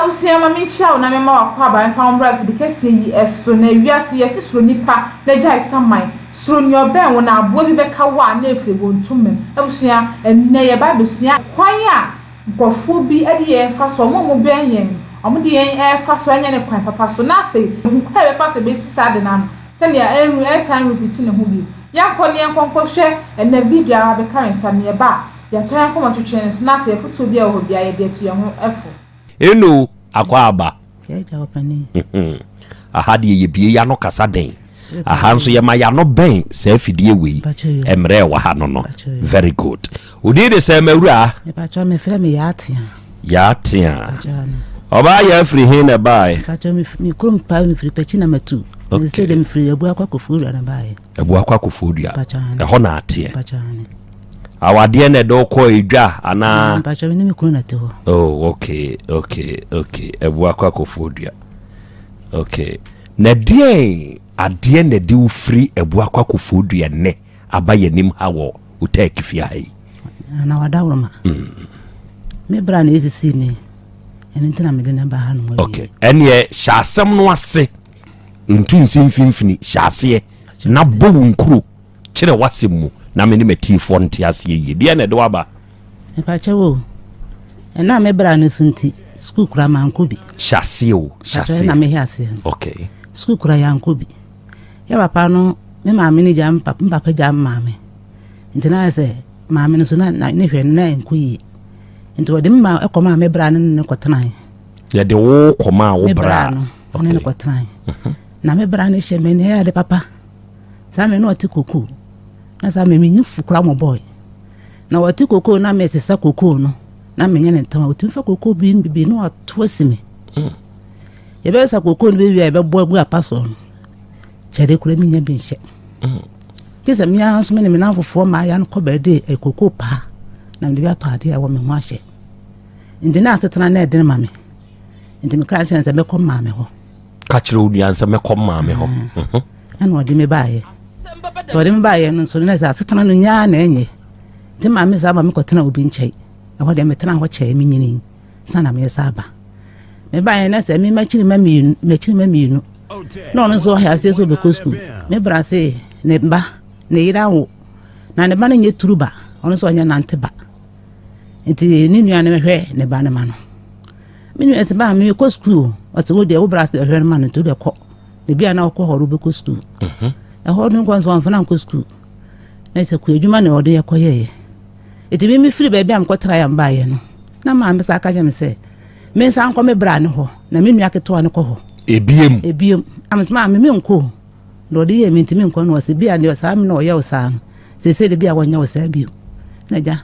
Abusua ma menkyia wo na mema w'akwaaba mfa wo mbra afidi kɛseɛ yi so. Na wiase yɛse suro nipa na gyae saman, suro nea ɔbɛn wo na aboa bi bɛka wo a na efiri bontomam. Abusua, ɛnnɛ yɛba abɛsua kwan a nkurɔfoɔ bi de yɛn fa so, wɔn a wɔbɛn yɛn no, wɔde yɛn ɛrefa so ɛnyɛ ne kwan papa so. Na afei, yɛhu kwan a yɛbɛfa so yɛbɛsi saa ade no ano sɛnea ɛnru ɛnsan repeat ne ho bio. Yɛnkɔ ne yɛnkɔ nkɔhwɛ ɛnnɛ video a wabɛka yɛn nsa no, yɛba a, yɛatɔ yɛn akoma twetwe no so na afei afotuo bi a ɛwɔ hɔ biara yɛde atu yɛn ho fo. Eno akwaaba. Yɛagya ɔpanin. Aha deɛ yɛbie y'ano kasa den. Aha nso yɛma y'ano bɛn saa afidie wei. Mmerɛ ɛwɔ ha no no. Very good. Wo din de sɛn m'awura? Mepakyɛw mefrɛ me Yaatea. Yaatea. Ɔbaa Yaa firi he na ɛbaeɛ? Mepakyɛw me kurom paa mefiri Pakyi na matu. Okay. Sɛ deɛ mefiri Abuakwa Koforidua na baeɛ. Abuakwa Koforidua. Ɛhɔ na ateɛ. Mepakyɛw ane. Awadeɛ na ɛde wokɔ edwa anaa? Mpakyɛ me ne me kunu na te hɔ. Oh, okay, okay, okay. Abuakwa Koforidua. Okay. Na deɛn adeɛ na ɛde wo firi Abuakwa Koforidua nnɛ aba yɛn ha wɔ Otaaki fie ha yi? Na wadaworoma. Me bra na esisi me. Ɛno nti na mede no ba ha nom. Okay. Ɛneɛ hyɛ asɛm no ase. Ntu nsi mfimfini, hyɛ aseɛ na bɔ wo nkuro. Kyerɛ w'asɛm mu na me ne m'atiefoɔ nte aseɛ yie. Deɛn na ɛde wo aba? Mepakyɛw o, ɛnam me bra no so nti, sukuu koraa mankɔ bi. Hyɛ aseɛ o, hyɛ Pakyɛw aseɛ. ɛna mehɛ aseɛ no. Okay. Sukuu koraa yɛankɔ bi. Yɛ papa no, me maame no gyaa me papa, me papa gyaa me maame. Nti na ayɛ sɛ maame no so na na ne hwɛ no na ɛnkɔ yie. Nti wɔde me ma ɛkɔmaa me bra no ne no kɔtenae. Yɛde wo kɔmaa wo Me bra. bra no, ɔne no Okay. kɔtenae. Na me bra no hyɛ me ne ade papa. Saa mmerɛ na ɔte kokoo na saa mmerɛ menni fu koraa mɔbɔe na ɔte kokoo na mesesa kokoo no na menyɛ ne ntɛm a ɔtumi fa kokoo bi bi na wato asi me mm. Yɛbɛsa kokoo no bɛwie a yɛbɛbɔ agu apa soɔ no kyɛde koraa menya bi nhyɛ mm. Gye sɛ mea nso me ne me namfofoɔ maa ya no kɔ bɛde eh, kokoo paa na mede bi atɔ adeɛ a ɛwɔ me ho ahyɛ. Nti na asetena na ɛdene ma me, nti mekra kyerɛ sɛ mɛkɔ maame hɔ. Ka kyerɛ wo nua sɛ mɛkɔ maame hɔ. Ah. Ɛna ɔde me baeɛ. Nti ɔde me baeɛ no nso no na sɛ asetena no nyaa na ɛnyɛ. Nti maame saa ma mekɔtena obi nkyɛn. Ɛhɔ deɛ metena hɔ kyɛɛ menyini sa na meyɛ saa ba. Mebaeɛ na sɛ me makyiri ma mmienu makyiri ma mmienu. Na ɔno nso ɔhɛ aseɛ sɛ ɔbɛkɔ sukuu. Me bra se ne ba ne yere awo na ne ba no nyɛ turu ba, ɔno nso ɔnyɛ nante ba. Nti ne nua no hwɛ ne ba no ma no. Me nua sɛ baa mekɔ sukuu o. Ɔsɛ wo deɛ wo bra sɛ ɔhwɛ no ma no nti wo deɛ kɔ. Na bi a na ɔkɔ hɔ no wobɛkɔ sukuu. Mhm. Ɛhɔ no nkɔ nso wɔmfa no ankɔ sukuu. Na sɛ kɔ adwuma na ɔde yɛkɔ yɛeɛ. Nti me mefiri baabi a mekɔtra yɛ mbaeɛ no na maame saa ka kyerɛ me sɛ mensan nkɔ me bra no hɔ na me nua ketewa no kɔ hɔ. Ebiem. Ebiem. Amesɛ maame menkɔ o. Na ɔde yɛɛ me nti menkɔ no ɔsɛ bi a deɛ saa me na ɔyɛ wo saa no seesei de bi a wɔnyɛ wo saa bio. Na gya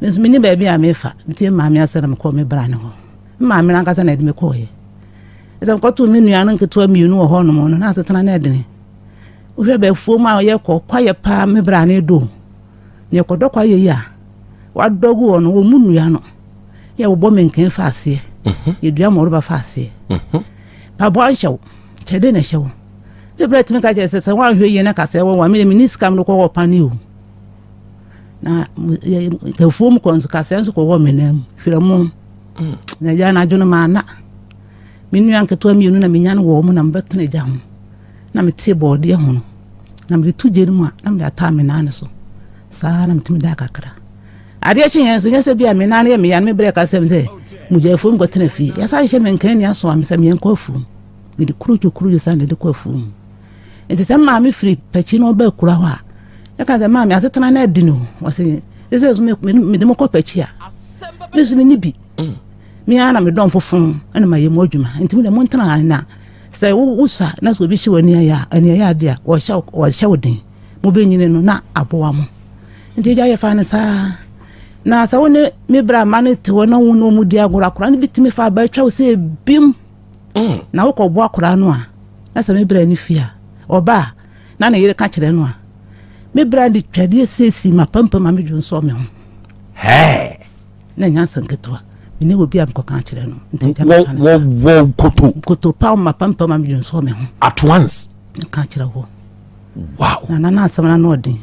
Me nso menni baabi a mefa, nti me maame asɛ na mekɔɔ me bra no hɔ. Me maame no ankasa na ɛde me kɔɔeɛ. Ɛsɛ mekɔtoo me nua no nketewa mmienu wɔ hɔnom no, na asetena no ɛdene. Wohwɛ bɛfuo mu a yɛkɔ kwaeɛ paa me bra no dɔ. Na yɛkɔdɔ kwaeɛ yi a, wadɔ gu hɔ no, wɔn mu nnua no, yɛ wɔbɔ menken fa aseɛ, mhm. yɛdua mmɔreba fa aseɛ. Mhm. Paboa nhyɛ wo, kyɛde na ɛhyɛ wo. Me bra tumi ka kyerɛ sɛ sɛ woanhwɛ yie na kasɛ wɔ wa, me deɛ menni sika mede kɔwɔ pane o. Na afuom kɔ nso kasɛɛ nso kɔwɔ me nan mu hwerɛ mo mm. Na agya anadwo no maana me nua nketewa mmienu na menya no wɔ mu na mebɛtena agya ho na metee bɔɔdeɛ ho no na mede to gya no mu a na mede ataa me nan no so saa na metumi daa kakra. Adeɛ kye yɛn nso nyɛ sɛ bi a me nan no yɛ meya no mebrɛ ka sɛm sɛ mogya afuom kɔtena fie yɛsan hyɛ me nkan ni aso a me sɛ meɛnkɔ afuom mede kurudwo kurudwo san de kɔ afuom. Nti sɛ maame firi pakyi na ɔba akura hɔ a, mɛka sɛ maame asetena no adi no. Ɔse sɛ nso mede mo kɔ pakyi a, me nso menni bi. Mm. Me ara na medɔm fofo ɛna mayɛ mu adwuma. Nti mo deɛ montena ha na sɛ wosua na sɛ obi hyɛ w'ani ayɛ a, ani ayɛ ade a, wɔhyɛ wo den. Mobɛnyini no na aboa mo. Nti agya yɛfa no saa. Na sɛ wo ne me bra ma no te hɔ na wo ne wɔn di agorɔ, akora no bi tumi fa aba atwa wo sɛ ebim. Mm. Na wokɔboa akwadaa no a, na sɛ me bra ne fie a, ɔba a, na ne yere ka kyerɛ no a, me bra de twadeɛ siesie m'apampam ma medwo nsɔ me ho. Hɛɛ! Na ɛnyɛ asɛm ketewa. Me ne obi a mekɔka akyerɛ no. Nti agya Wɔ meka no wɔ saa. wɔ koto Koto paw m'apampam ma medwo nsɔ me ho. at once. Meka kyerɛ hɔ. Wow. Na na asɛm no ano ɔden.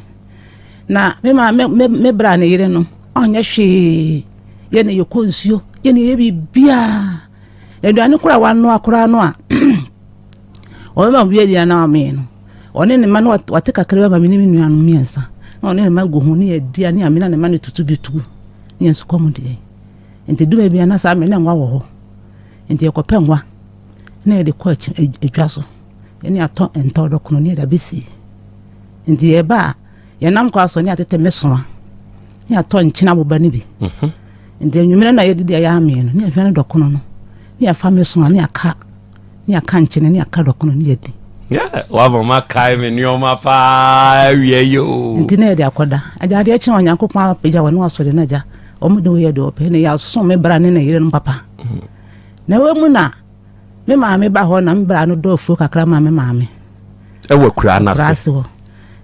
Na me ma me me me bra ne yere no, ɔnyɛ hwee. Yɛne yɛkɔ nsuo, yɛne yɛyɛ biribiara. Na aduane koraa a wanoa koraa no a ɔbɛma obi adi anaa wamee no, ɔne ne mma no wate kakra bi ama me ne me nuanom mmiɛnsa na ɔne ne mma gu ho ne yɛdi a ne amena ne mma no tutu bi tugu ne yɛn nso kɔm deɛ. Nti duma bi a na saa me na nwa wɔ hɔ. Nti yɛkɔpɛ nwa na yɛde kɔ adwa so. Yɛne atɔ ntɔ dɔkono ne yɛde abɛsie. Nti yɛba a yɛnam kɔ asɔ ne atete mesoa ne atɔ nkyene aboba no bi. Mhm. Nti anwummerɛ na yɛdidi a yɛamee no ne yɛhwɛ no dɔkono no ne yɛfa mesoa ne aka ne aka nkyene ne aka dɔkono ne yɛdi. Wama makae me nneɛma paa awia yi o. Nti na yɛde akɔda. Agya adeɛ kye Onyankopɔn apagya wɔ ne wasɔre no agya. Wɔn de woyɛ deɛ ɔpɛ na yɛasom me bra ne ne yerenom papa. Mm. Na ɛwɔ mu na me maame ba hɔ na me bra no dɔ afuo kakra ma me maame. Ɛwɔ akuraa no ase. hɔ.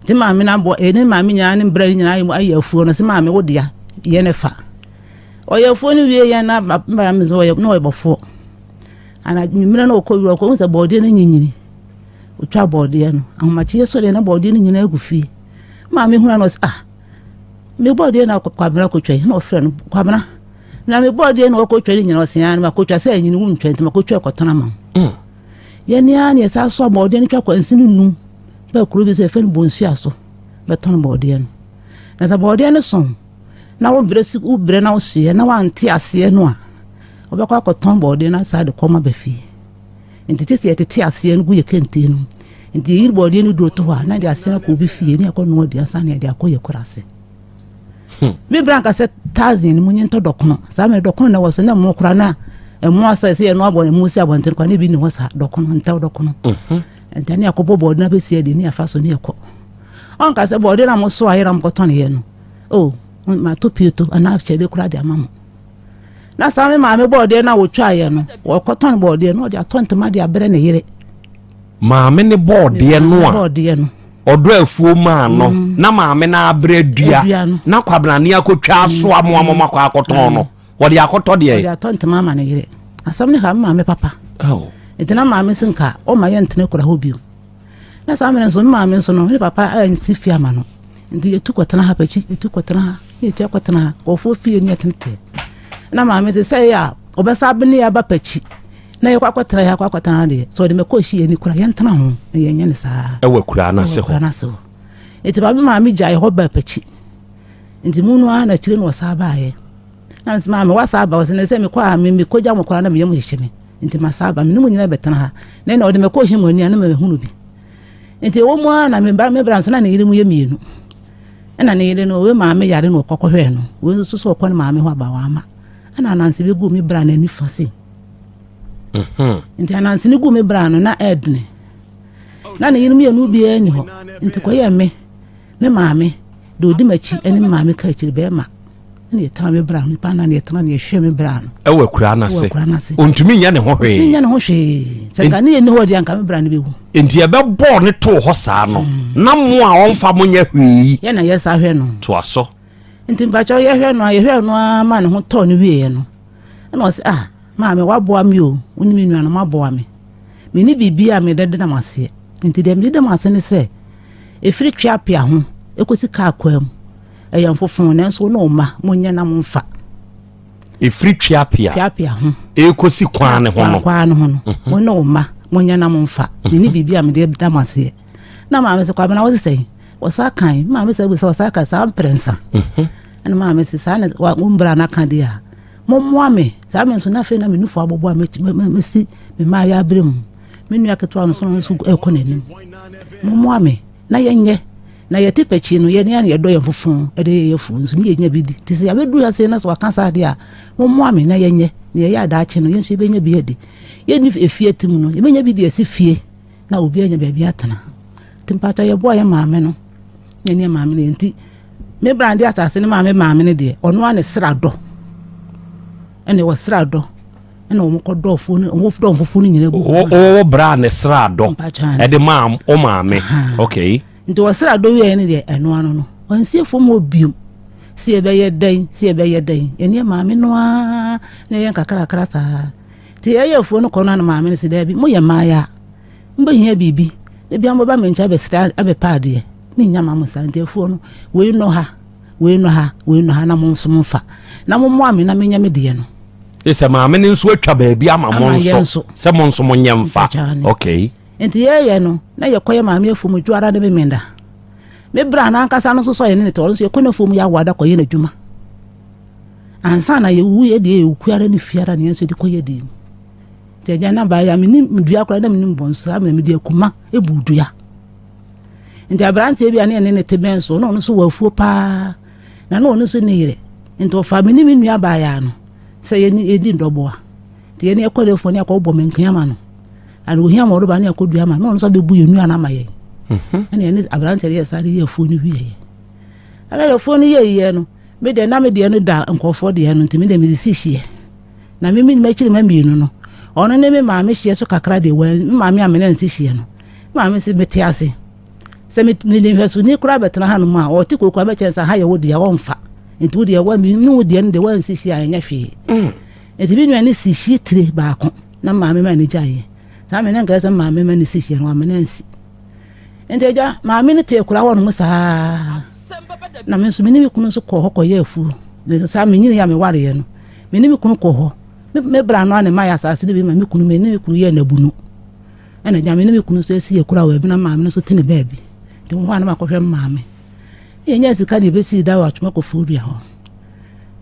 Nti maame no abɔ ɛne maame nyinaa ne bra no nyinaa ayɛ afuo no sɛ maame wo dea yɛ ne fa. Ɔyɛ afuo no wie yɛn na bra me nso ɔyɛ na ɔyɛ bɔfoɔ. Ana nwummerɛ no ɔkɔ wura ɔkɔ hu sɛ bɔɔdeɛ no nyinyini. Ɔtwa bɔɔdeɛ no. Ahomakyeɛ sɔreɛ na bɔɔdeɛ no nyinaa agu fie. Maame hunu ano sɛ ah me bɔɔdeɛ na Kwabena kɔtwa yi na ɔfrɛ no Kwabena na me bɔɔdeɛ na ɔkɔtwa no nyinaa ɔsɛ na makɔtwa sɛ anyini wo ntwa nti makɔtwa kɔtɔn ama wo. Mm. Yɛne ara ne yɛsa so bɔɔdeɛ no twa kwansi no num bɛɛ kuro bi so yɛfrɛ no Bonsua so bɛtɔn bɔɔdeɛ no. Na sɛ bɔɔdeɛ no so na wobrɛ si wobrɛ na wosoeɛ na wante aseɛ no a wobɛkɔ akɔtɔn bɔɔdeɛ no asa de kɔm aba fie. Nti te sɛ yɛtete aseɛ no gu yɛ kente no mu. Nti yɛyiri bɔɔdeɛ no duro to hɔ a na de aseɛ no akɔ obi fie ne yɛkɔ noa aduane ansa na yɛde akɔ yɛ kura ase. Hmm. Me bra nka sɛ thousand no mu nye ntɔ dɔkono. Saa mmerɛ dɔkono na wɔ so na ɛmo kora na ɛmo asa sɛ yɛno abɔ ɛmo si abɔnten kora na ebi ne hɔ saa dɔkono ntɛw dɔkono. Mhm. Nti ne yɛkɔbɔ bɔɔde no abɛsi adi ne yɛfa so ne yɛkɔ. Ɔnka sɛ bɔɔde no a mo so a yɛra mokɔtɔn yɛ no. Oh, mato pieto anaa kyɛbe kora de ama mo. Na saa me maame bɔɔdeɛ no a wɔtwaeɛ no, wɔkɔtɔn bɔɔdeɛ no, ɔde atɔ ntoma de abrɛ ne yere. Maame ne bɔɔdeɛ no a bɔɔdeɛ no. ɔdɔ afuo maa no mm. na maame no abrɛ dua na kwabrane akɔtwa aso mm. amoa mɔmɔ akɔ akɔtɔn no wɔde akɔtɔ deɛ. Wɔde atɔ ntoma ama ne yere. Asɛm ne ha me maame papa. Oh. Nti na maame se nka ɔma yɛ ntena kura hɔ bio. Na saa mmerɛ nso me maame nso no ne papa ansi fie ama no. Nti yɛtu kɔtena ha pɛkyi, yɛtu kɔtena ha, ne yɛtu akɔtena ha. Nkurɔfoɔ fie ne yɛtenetene. Na maame sɛ sɛ yɛ a ɔbɛsa abene yɛ aba pɛkyi na yɛkɔ akɔtena yɛ akɔ akɔtena ha deɛ sɛ ɔde mɛkɔ ahyi yɛn ani kora yɛntena ho na yɛnyɛ ne saa. Ɛwɔ akuraa no ase hɔ. Ase hɔ. Nti maame maame gyae hɔ baa pɛkyi. Nti mu no ara na akyire no ɔsaa baeɛ. Na mesɛ maame wasa aba ɔsɛ na sɛ mekɔ a me mekɔgya mo koraa na meyɛ mo hyehye me. Nti masa aba me ne mo nyinaa bɛtena ha. Na ɛna ɔde mɛkɔ ohyi mo ani a na mɛhunu bi. Nti ɛwɔ mu ara na me ba me bra nso na ne yere mu yɛ mmienu. Ɛna ne yere no wei maame yare na ɔkɔ kɔhwɛɛ no. Wei nso so ɔkɔ ne maame hɔ aba wama. Ɛna ananse bi gu me bra n'ani fa sei. Mhm. Nti ananse no gu me bra no na ɛɛdene. Na ne yere mmienu biara ni hɔ. Nti kɔyɛ me me maame deɛ ɔdi m'akyi ɛne me maame ka akyiri bɛrima. Ɛna yɛtena me bra no nipa na yɛtena na yɛhwɛ me bra no. Ɛwɔ akura no ase. Ɔntumi nyɛ ne ho hwee. Ɔntumi nyɛ ne ho hwee. Sɛ nka ne yɛ ni hɔ deɛ nka me bra no bɛwu. Nti yɛbɛbɔɔ ne too hɔ saa no mm. na mo a ɔmfa mo nyɛ hwee yi. Yɛ na yɛ saa hwɛ no. Toa so. Nti mpakyɛw yɛhwɛ no a yɛhwɛ no ara ma ne ho tɔɔ no wieɛ no. Ɛna ɔsɛ ah maame waboa me o wo ne me nuanom aboa me. Menni biribi a mede da mo aseɛ. Nti deɛ mede da mo ase ne sɛ ɛfiri tweapea ho ɛkɔsi kaa kwaa mu. Ɛyɛ mfofo, nanso wo ne wo mma monyɛ na momfa. Ɛfiri tweapea. Tweapea ho. Ɛrekɔsi kwan ne ho no. Kwan ne ho no. Mhm. Wo ne wo mma monyɛ na momfa. Mhm. Menni biribi a mede da mo aseɛ. Na maame sɛ Kwabena wo sɛ wɔsa kan maame sɛ bisa wɔsa kan saa mprɛnsa. Mhm. Ɛna maame sɛ saa na wo mbra no aka deɛ a mommoa me saa me nso na afei na me nufo abɔbɔ a mɛsi me mmaa yɛ abere mu me nua ketewa no so no nso ɛkɔ n'anim mommoa me na yɛnyɛ Na yɛte pɛkyi no, yɛn ara na yɛdɔ yɛn fofo de yɛ yɛn afuw nso, ne yɛnya bi di. Nti sɛ yɛabɛduru ha sei na sɛ wɔaka saa deɛ a, mommoa me na yɛnyɛ. Na yɛyɛ a daakye no, yɛn nso yɛbɛnya bi adi. Yɛnni efie te mu no, yɛbɛnya bi de asi fie na obi anya baabi atena. Nti mpakyɛ yɛboa yɛn maame no, yɛne yɛn maame no yɛ. Nti me brande asase no maa me maame no deɛ, ɔno ara ne sra dɔ. Ɛna ɛwɔ sra dɔ. Ɛna wɔn kɔ dɔ fuo no, wɔn dɔ fufuo no nyinaa gu. Wo bra ne sra dɔ ɛde maa wo maame. Okay. Nti wɔsraa dɔ wieɛ no deɛ ɛno ano no wansie fam hɔ biom sɛ yɛbɛyɛ dɛn sɛ yɛbɛyɛ dɛn yɛne maame no ara na yɛyɛ nkakrakra saa nti yɛyɛ afuo no kɔ no ano maame no sɛ daabi moyɛ mmaayɛ a mobɛhia biribi da bia mobɛba me nkyɛn abɛsrɛ abɛpɛ adeɛ mennya ma mo saa nti afuo no wei nnɔ ha wei nnɔ ha wei nnɔ ha na mo nso momfa na mommoa me na menyɛ me deɛ no. Sɛ maame no nso atwa baabi ama mo nso sɛ mo nso monyɛ mfa. Okay. Nti yɛyɛ no na yɛkɔyɛ maame afuom dwoara ne memenda. Me bra no ankasa no nso sɛ ɔyɛ ne ne tɔ ɔno nso yɛkɔ n'afuom yɛ awoada kɔyɛ n'adwuma. Ansa na yɛwu yɛ deɛ yɛwu kuara ne fiara ne yɛn nso de kɔyɛ deɛ mu. Nti agya na baayɛ a menim dua koraa na menim bɔ nso saa mmerɛ mede akuma ebu dua. Nti aberanteɛ bi a ne yɛne ne te bɛn so na ɔno nso wɔ afuo paa na na ɔno nso ne yere nti ɔfa me ne me nua baayɛ no sɛ yɛne yɛdi ndɔboa. Nti yɛne yɛkɔ n'afuo ne akɔbɔ mankan ama no. Ana ohia ma ɔde ba ne akɔdua ama no na ɔno nso abɛbu yɛn nua no ama yɛn. Mhm. Ɛna yɛne aberanteɛ no yɛ saa de yɛ afuo no wieɛ. Ɛna afuo no yɛyɛ no me deɛ na me deɛ no da nkurɔfoɔ deɛ no nti me deɛ mede si hyeɛ. Na me me m'akyiri ma mmienu no ɔno ne me maame hyeɛ so kakra deɛ wɔn me maame a me na nsi hyeɛ no. Me maame se mete ase. Sɛ me mede nhwɛsoni koraa bɛtena hanom a ɔte kooko a mɛkyerɛ sɛ ha yɛ wo deɛ ɔmfa. Nti wo deɛ wa me ne wo deɛ no deɛ wansi hyeɛ a ɛnyɛ hwee. Mm. Nti me nua no si hye tire baako na maame ma no gyaeɛ. Saa me na nka sɛ maame ma no si hyeɛ no wamma no ansi. Nti agya maame no tee kora hɔ nom saa. Na me nso me ne me kunu nso kɔɔ hɔ kɔyɛɛ afuo. Me nso saa menyini a mewareɛ no me ne me kunu kɔɔ hɔ. Me, me bra no a ne ma yɛ asase no bi ma me kunu me ne me kunu yɛɛ n'abunu. Ɛna agya me ne me kunu nso asi akura wɔ baabi na maame no nso te ne baabi. Nti wɔ hɔ a na makɔhwɛ me maame. Yɛnyaa sika na yɛbɛsii da wɔ Atwoma Koforidua hɔ.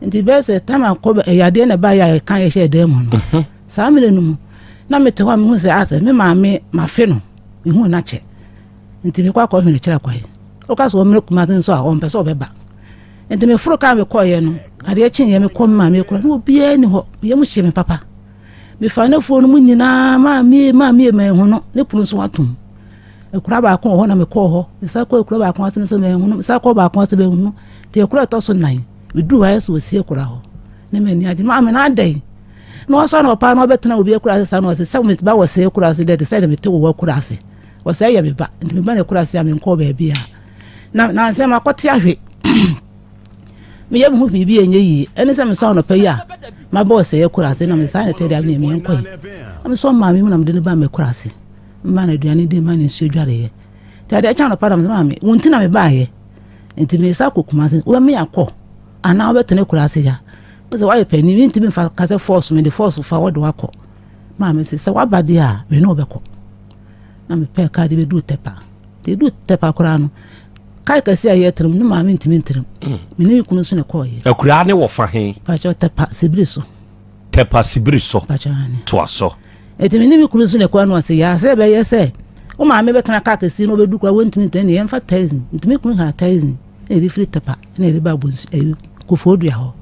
Nti bɛyɛ sɛ tam akɔ yadeɛ na ɛbaeɛ a yɛka yɛhyɛɛ dan mu no. Mhm. Saa mmerɛ no mu na mete hɔ a mehu sɛ asɛ me maame mafe no mehu no akyɛ. Nti mekɔ akɔhwɛ no kyerɛ kwan. Woka sɛ ɔmmrɛ Kumase nso a ɔmpɛ sɛ ɔbɛba. Nti meforo kaa mekɔeɛ no adeɛ kyeeɛ mekɔ me maame kora na obiara ni hɔ. Me yam hye me papa. Mefaa n'afuo no mu nyinaa maame maame manhu no ne pono nso atom. Akura baako wɔ hɔ na mekɔɔ hɔ. Mesan kɔɔ akura baako ase nso manhu no. Mesan kɔɔ baako ase manhu no. Nti akura ɛtɔ so nan, meduru hɔ ayɛ sɛ wɔsi akura hɔ. Ne m'ani agye. Maame no adɛn? Na wɔsɔ no ɔpaa na ɔbɛtena obi akura ase saa na ɔse sɛ me ba wɔ sɛ akura ase dɛ te sɛ deɛ mete wɔ akura ase. Wɔsɛ ɛyɛ me ba. Nti me ba no akura ase a menkɔɔ baabi a. Na nansɛ makɔte ahwe. Meyɛ me ho biribi a ɛnyɛ yie. Ɛne sɛ mesɔ anɔpa yi a mabɔ ɔsɛe akura ase na mesaa ne tɛ deɛ aneɛ meɛnkɔ yi. Na mesɔ maame mu na mede no ba m'akura ase. Mma no aduane di, mma no nsuo dwareeɛ. Nti adeɛ kye anɔpa na mesɛ maame, wo nti na mebaeɛ. Nti mesa kɔ Kumase, wobɛma yɛakɔ anaa wobɛtena akuraase ha? Wo sɛ woayɛ panin, mentumi mfa ka sɛ force mede force fa wode wakɔ. Maame se sɛ woaba deɛ a, me ne wobɛkɔ. Na mepɛɛ kaa de bɛduru Tɛpa. Nti ɛduru Tɛpa koraa no, kaa kɛseɛ a yɛtena mu no maame ntumi ntena mu. Mm. Me ne me kunu nso na ɛkɔɔyɛ. Akuraa ne wɔ fa he? Pakyɛ Tɛpa, Sibiri so. Tɛpa Sibiri so. Pakyɛ ane. Toa so. Enti me ne me kunu nso na ɛkɔɔ ano ase. Yɛa sɛ ɛbɛyɛ sɛ wo maame bɛtena kaa kɛseɛ na ɔbɛduru koraa wɔntumi ntena ne yɛmfa taxi. Nti me kunu haa taxi na yɛde firi Tɛpa na yɛde ba Abonsu ɛyi Koforidua hɔ.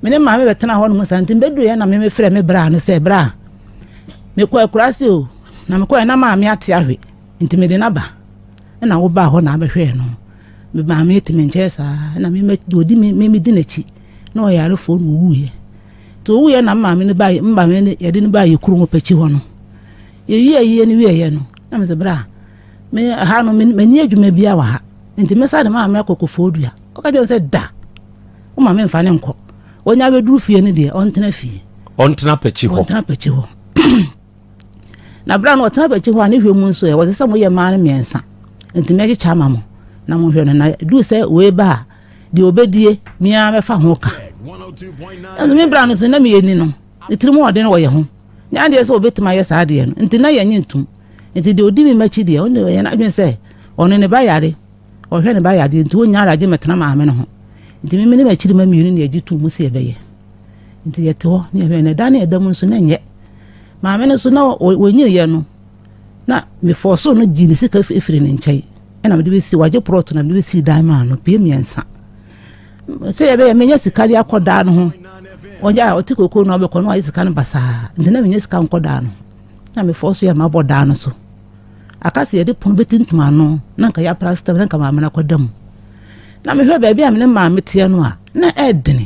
Me ne maame bɛtena hɔ nom saa nti mbɛduru yɛ na me mefrɛ me braa no sɛ braa mekɔ akuraase o na mekɔɛ na maame ate ahwe nti mede no aba ɛna wobaa hɔ na abɛhwɛɛ no. Me maame te me nkyɛn saa na me ɔdi me me di n'akyi na ɔyarefoɔ na ɔwuiɛ. Nti ɔwuiɛ na maame no baa maame no yɛde no baa yɛ kurom pɛkyi hɔ no. Yɛwie ayie no wieɛ no na mesɛ bra me ha no menni adwuma biara wɔ ha nti mɛsa de maame akɔ Koforidua. Ɔka kyerɛ sɛ da wo maame mfa ne nkɔ. Ɔnya bɛduru fie no deɛ ɔntena fie. Ɔntena pɛkyi hɔ. Ɔntena pɛkyi hɔ. Na berɛ a na ɔtena pɛkyi hɔ a ne hwɛ mu nso ɛ wɔsɛ sɛ moyɛ mmaa no mmiɛnsa nti mɛkyekyɛ ama mo na monhwɛ no na duru sɛ wei ba a deɛ ɔbɛdie me ara mɛfa ho ka. Nanso me bra no so na meyɛ ni no, ne tirim ɔden wɔ yɛ ho. Nyɛ adeɛ sɛ ɔbɛtumi ayɛ saa adeɛ no, nti na yɛnye ntom. Nti deɛ ɔdi me m'akyi deɛ, ɔno deɛ ɔyɛ n'adwene sɛ ɔno ne ba yare, ɔhwɛ ne ba yadeɛ nti ɔnnya adagye mmɛtena maame no ho. Nti me ne m'akyiri mma mmienu na yɛgye too mu sɛ yɛbɛyɛ. Nti yɛte hɔ ne yɛhwɛ na ɛda ne ɛda mu nso na ɛnyɛ. Maame no nso na ɔnyiniiɛ no, na mefɔɔsoo no gyee ne sika firi ne nkyɛn. Ɛna mede bɛsi wagye prɔt na mede bɛsi dan maa no pie mmiɛnsa sɛ yɛbɛyɛ menya sika de akɔ daa no ho ɔgya a ɔte koko no ɔbɛkɔ no wayɛ sika no basaa nti na menya sika nkɔ daa no na mefɔɔ so yɛ mabɔ daa no so aka sɛ yɛde pono bɛtintim ano na nka yɛapra stam na nka maame no akɔda mu na mehwɛ baabi a me ne maame teɛ no a na ɛdene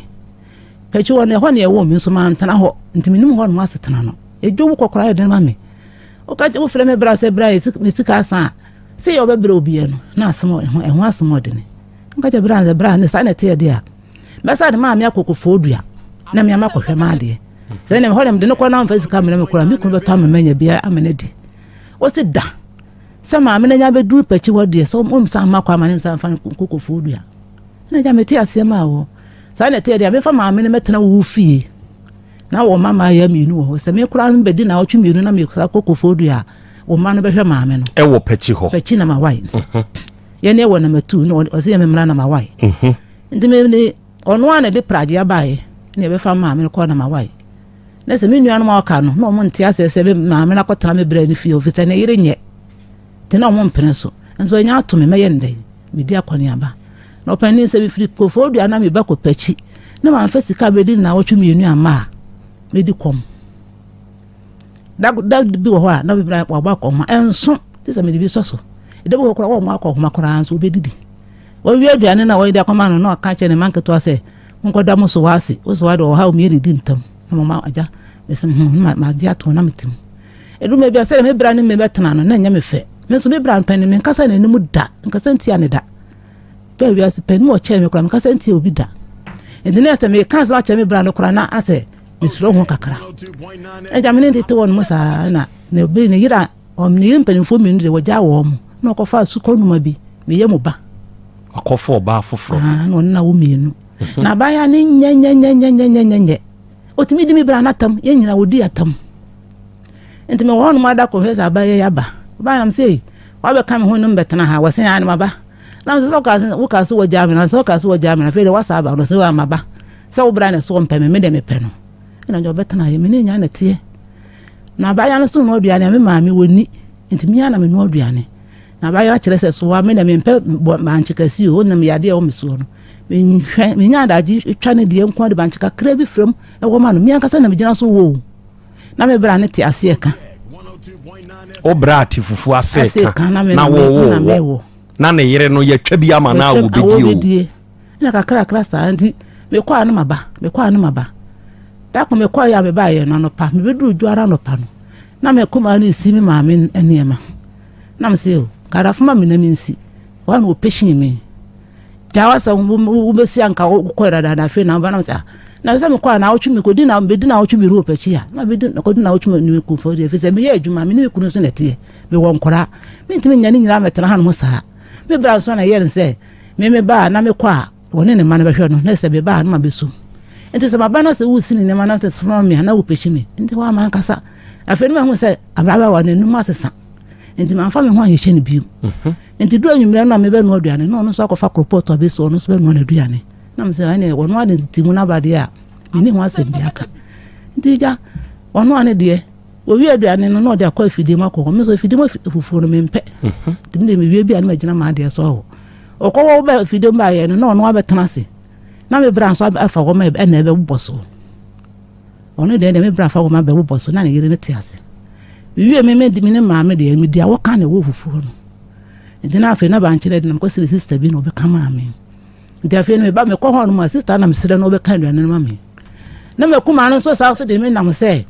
pɛkyi wɔ no ɛhɔ ne ɛwɔ me nso mantena hɔ nti menim hɔ nom asetena no ɛdwo wo kɔkora yɛ den ma me woka wofrɛ me bra sɛ bra me sika asa a Sɛ yɛ ɔbɛbrɛ obiara no, na asɛm ɛho ɛho asɛm ɔdene. Nka kyɛ bra sɛ bra ne saa na ɛteɛ deɛ a, mɛsa de maame akɔ Koforidua na me ama kɔhwɛ m'adeɛ. Sɛ ɛnna hɔ na mede no kɔ na ɔmfa sika mmerɛ me koraa, me kunu bɛtɔ ama manya bi ama no adi. Wɔsi da sɛ maame no anya bɛduru pɛkyi hɔ deɛ sɛ ɔmsa mma kɔ ama ne nsa mfa no nkɔ Koforidua. Ɛna gya mete aseɛ maa wɔ. Saa na ɛteɛ deɛ a, mefa maame no mɛtena wo fie. Na wɔn mma mmayewa mmienu wɔ hɔ. Sɛ me koraa no bɛdi naawɔtwe mmienu na mekɔ akɔ Koforidua a, wɔn mma no bɛhwɛ maame no. Ɛwɔ Pɛkyi hɔ. Pɛkyi na mawae. Mhm. Yɛn ɛwɔ na matu na ɔsɛ yɛ me mmra na mawae. Mhm. Nti me ne ɔno a na ɛde pragye abaeɛ na yɛbɛfa maame no kɔ na mawae. Na sɛ me nuanom a ɔka no na wɔn nte aseɛ sɛ me maame no akɔtena me brɛ no fie ɔfiri sɛ ne yere nyɛ. Nti na wɔn mpene so. Nso ɛnya ato me mɛyɛ no dɛn? Medi akɔneaba. Na ɔpanin sɛ mefiri Koforidua na meba Kopakyi na mamfa sika bɛdi nnawɔtwe mmienu amma a, mɛdi kɔm. Da, da bi wɔ hɔ a na mebra wabɔ akɔnhoma ɛnso te sɛ mede bi sɔ so. Ɛda bi wɔ hɔ koraa wɔmmɔ akɔnhoma koraa nso wobɛdidi. Wɔwie aduane na wɔde akɔma no na ɔka kyerɛ ne mma nketewa sɛ monkɔda mo so wɔ ase, wo so wade ɔhaw mmienu di ntam na mama agya mese ho na magye ato na mete mu. Ɛduru baabi a sɛdeɛ me bra ne me bɛtena no na ɛnyɛ me fɛ. Me nso me bra mpanin menkasa n'anim da, menkasa ntia ne da. Bɛɛ wiase panin ɔkyɛn me koraa menkasa ntia obi da. Nti na sɛ meka asɛm akyerɛ me bra no koraa na asɛ mesuro ho kakra. Agya me ne tete wɔ no mu saa na ne bere ne yere a ne yere mpanimfoɔ mmienu deɛ wɔgya wɔn mo na ɔkɔfa sukɔ numa bi meyɛ mo ba. Ɔkɔfa ɔbaa foforɔ. Ah, na ɔne na wo mmienu. Mhm. Na abaayewa ne nyɛnyɛnyɛnyɛnyɛnyɛ. Ɔtumi di me bra no atam, yɛn nyinaa wɔdi atam. Nti mewɔ hɔnom ada kɔhwɛ sɛ abayɛ yi aba. Ɔbaa nam sɛ, wabɛka me ho no mbɛtena ha. Wɔse aa ne maba. Na sɛ woka sɛ woka sɛ wɔgyaa me na sɛ woka sɛ wɔgyaa me na afei deɛ wasa aba no sɛ waa maba. Sɛ wo bra na ɛso ɔmpɛ me, me deɛ mepɛ no. Ɛna deɛ ɔbɛtena yɛ me ne nya na teɛ. Na abaayewa no so noa aduane a me maame wɔnni. Nti me ara na menoa aduane. Na abaayewa kyerɛ sɛ so wa me deɛ mempɛ bankye kɛse o, wonam yadeɛ a ɛwɔ me soɔ no. Menhwɛ, menya adagye twa ne deɛ nko de bankye kakra bi frɛ mu ɛwɔ ma no. Me ankasa na megyina so wɔ o. Na me bra no te aseɛ ka. Wo bra te fufuo ase ka na wo wo wɔ. Na ne yere no yɛtwa bi ama na awo bɛdie o. Na kakrakra saa nti mekɔ a na maba, mekɔ a na maba. Da ko mekɔ yɛ a mebaeɛ no anɔpa, mebɛduru dwo ara anɔpa no, na me koma no resi me maame nneɛma. Na me sɛ, kadafo ma me na mensi. Wɔn na wɔpɛhyɛn me. Gya w'asɛm wobɛsi anka wokɔɛ dadaada afei na woba na sɛ na sɛ mekɔ a naawɔtwe mekɔdi na mebɛdi naawɔtwe mmienu wɔ pɛkyi a na mebɛdi kɔdi naawɔtwe mmienu mekɔ mfa deɛ ɛfiri sɛ meyɛ adwuma me ne me kunu nso na ɛteɛ mewɔ nkɔra mentumi nya ne nyinaa mɛtena hanom saa me bra nso na ɛyɛ no sɛ me me ba a na mekɔ a wɔne ne mma no bɛhwɛ no na sɛ meba a na mabɛsum nti sɛ maba na sɛ wosi ne nneɛma na sɛ soma me a na wopɛkyi me nti hɔ ama ankasa afei no mahu sɛ abrabɛ wɔ n'anum asesa nti mamfa me ho anhyehyɛ no bio mhm. nti duru anwummerɛ no a mebɛnoa aduane na ɔno nso akɔfa koropɔt abɛsi ɔno nso bɛnoa n'aduane na mesɛ ɛne ɔno ade tete mu no aba deɛ a menni ho asɛm bi aka nti gya ɔno ane deɛ wɔwie aduane no na ɔde akɔ afidie mu akɔ hɔ me nso afidie mu fufuo no mempɛ mhm. nti mede mewie bi a na magyina m'adeɛ so hɔ ɔkɔwɔ bɛ afidie mu baayɛ no na ɔno abɛtena ase na me bra nso afa hɔ ma ɛna ɛbɛbobɔ so Ɔno deɛ deɛ me bra fa wɔma bɛbobɔ so na ne yere no te ase. Mewie me me me ne maame deɛ medi a wɔka na ɛwɔ fufuo no. Nti na afei na bankye no de na mekɔsrɛ sista bi na ɔbɛka maa me. Nti afei no meba mekɔ hɔ nom a sista na mesrɛ no ɔbɛka aduane no ma me. Na makuma no nso saa nso de me nam sɛ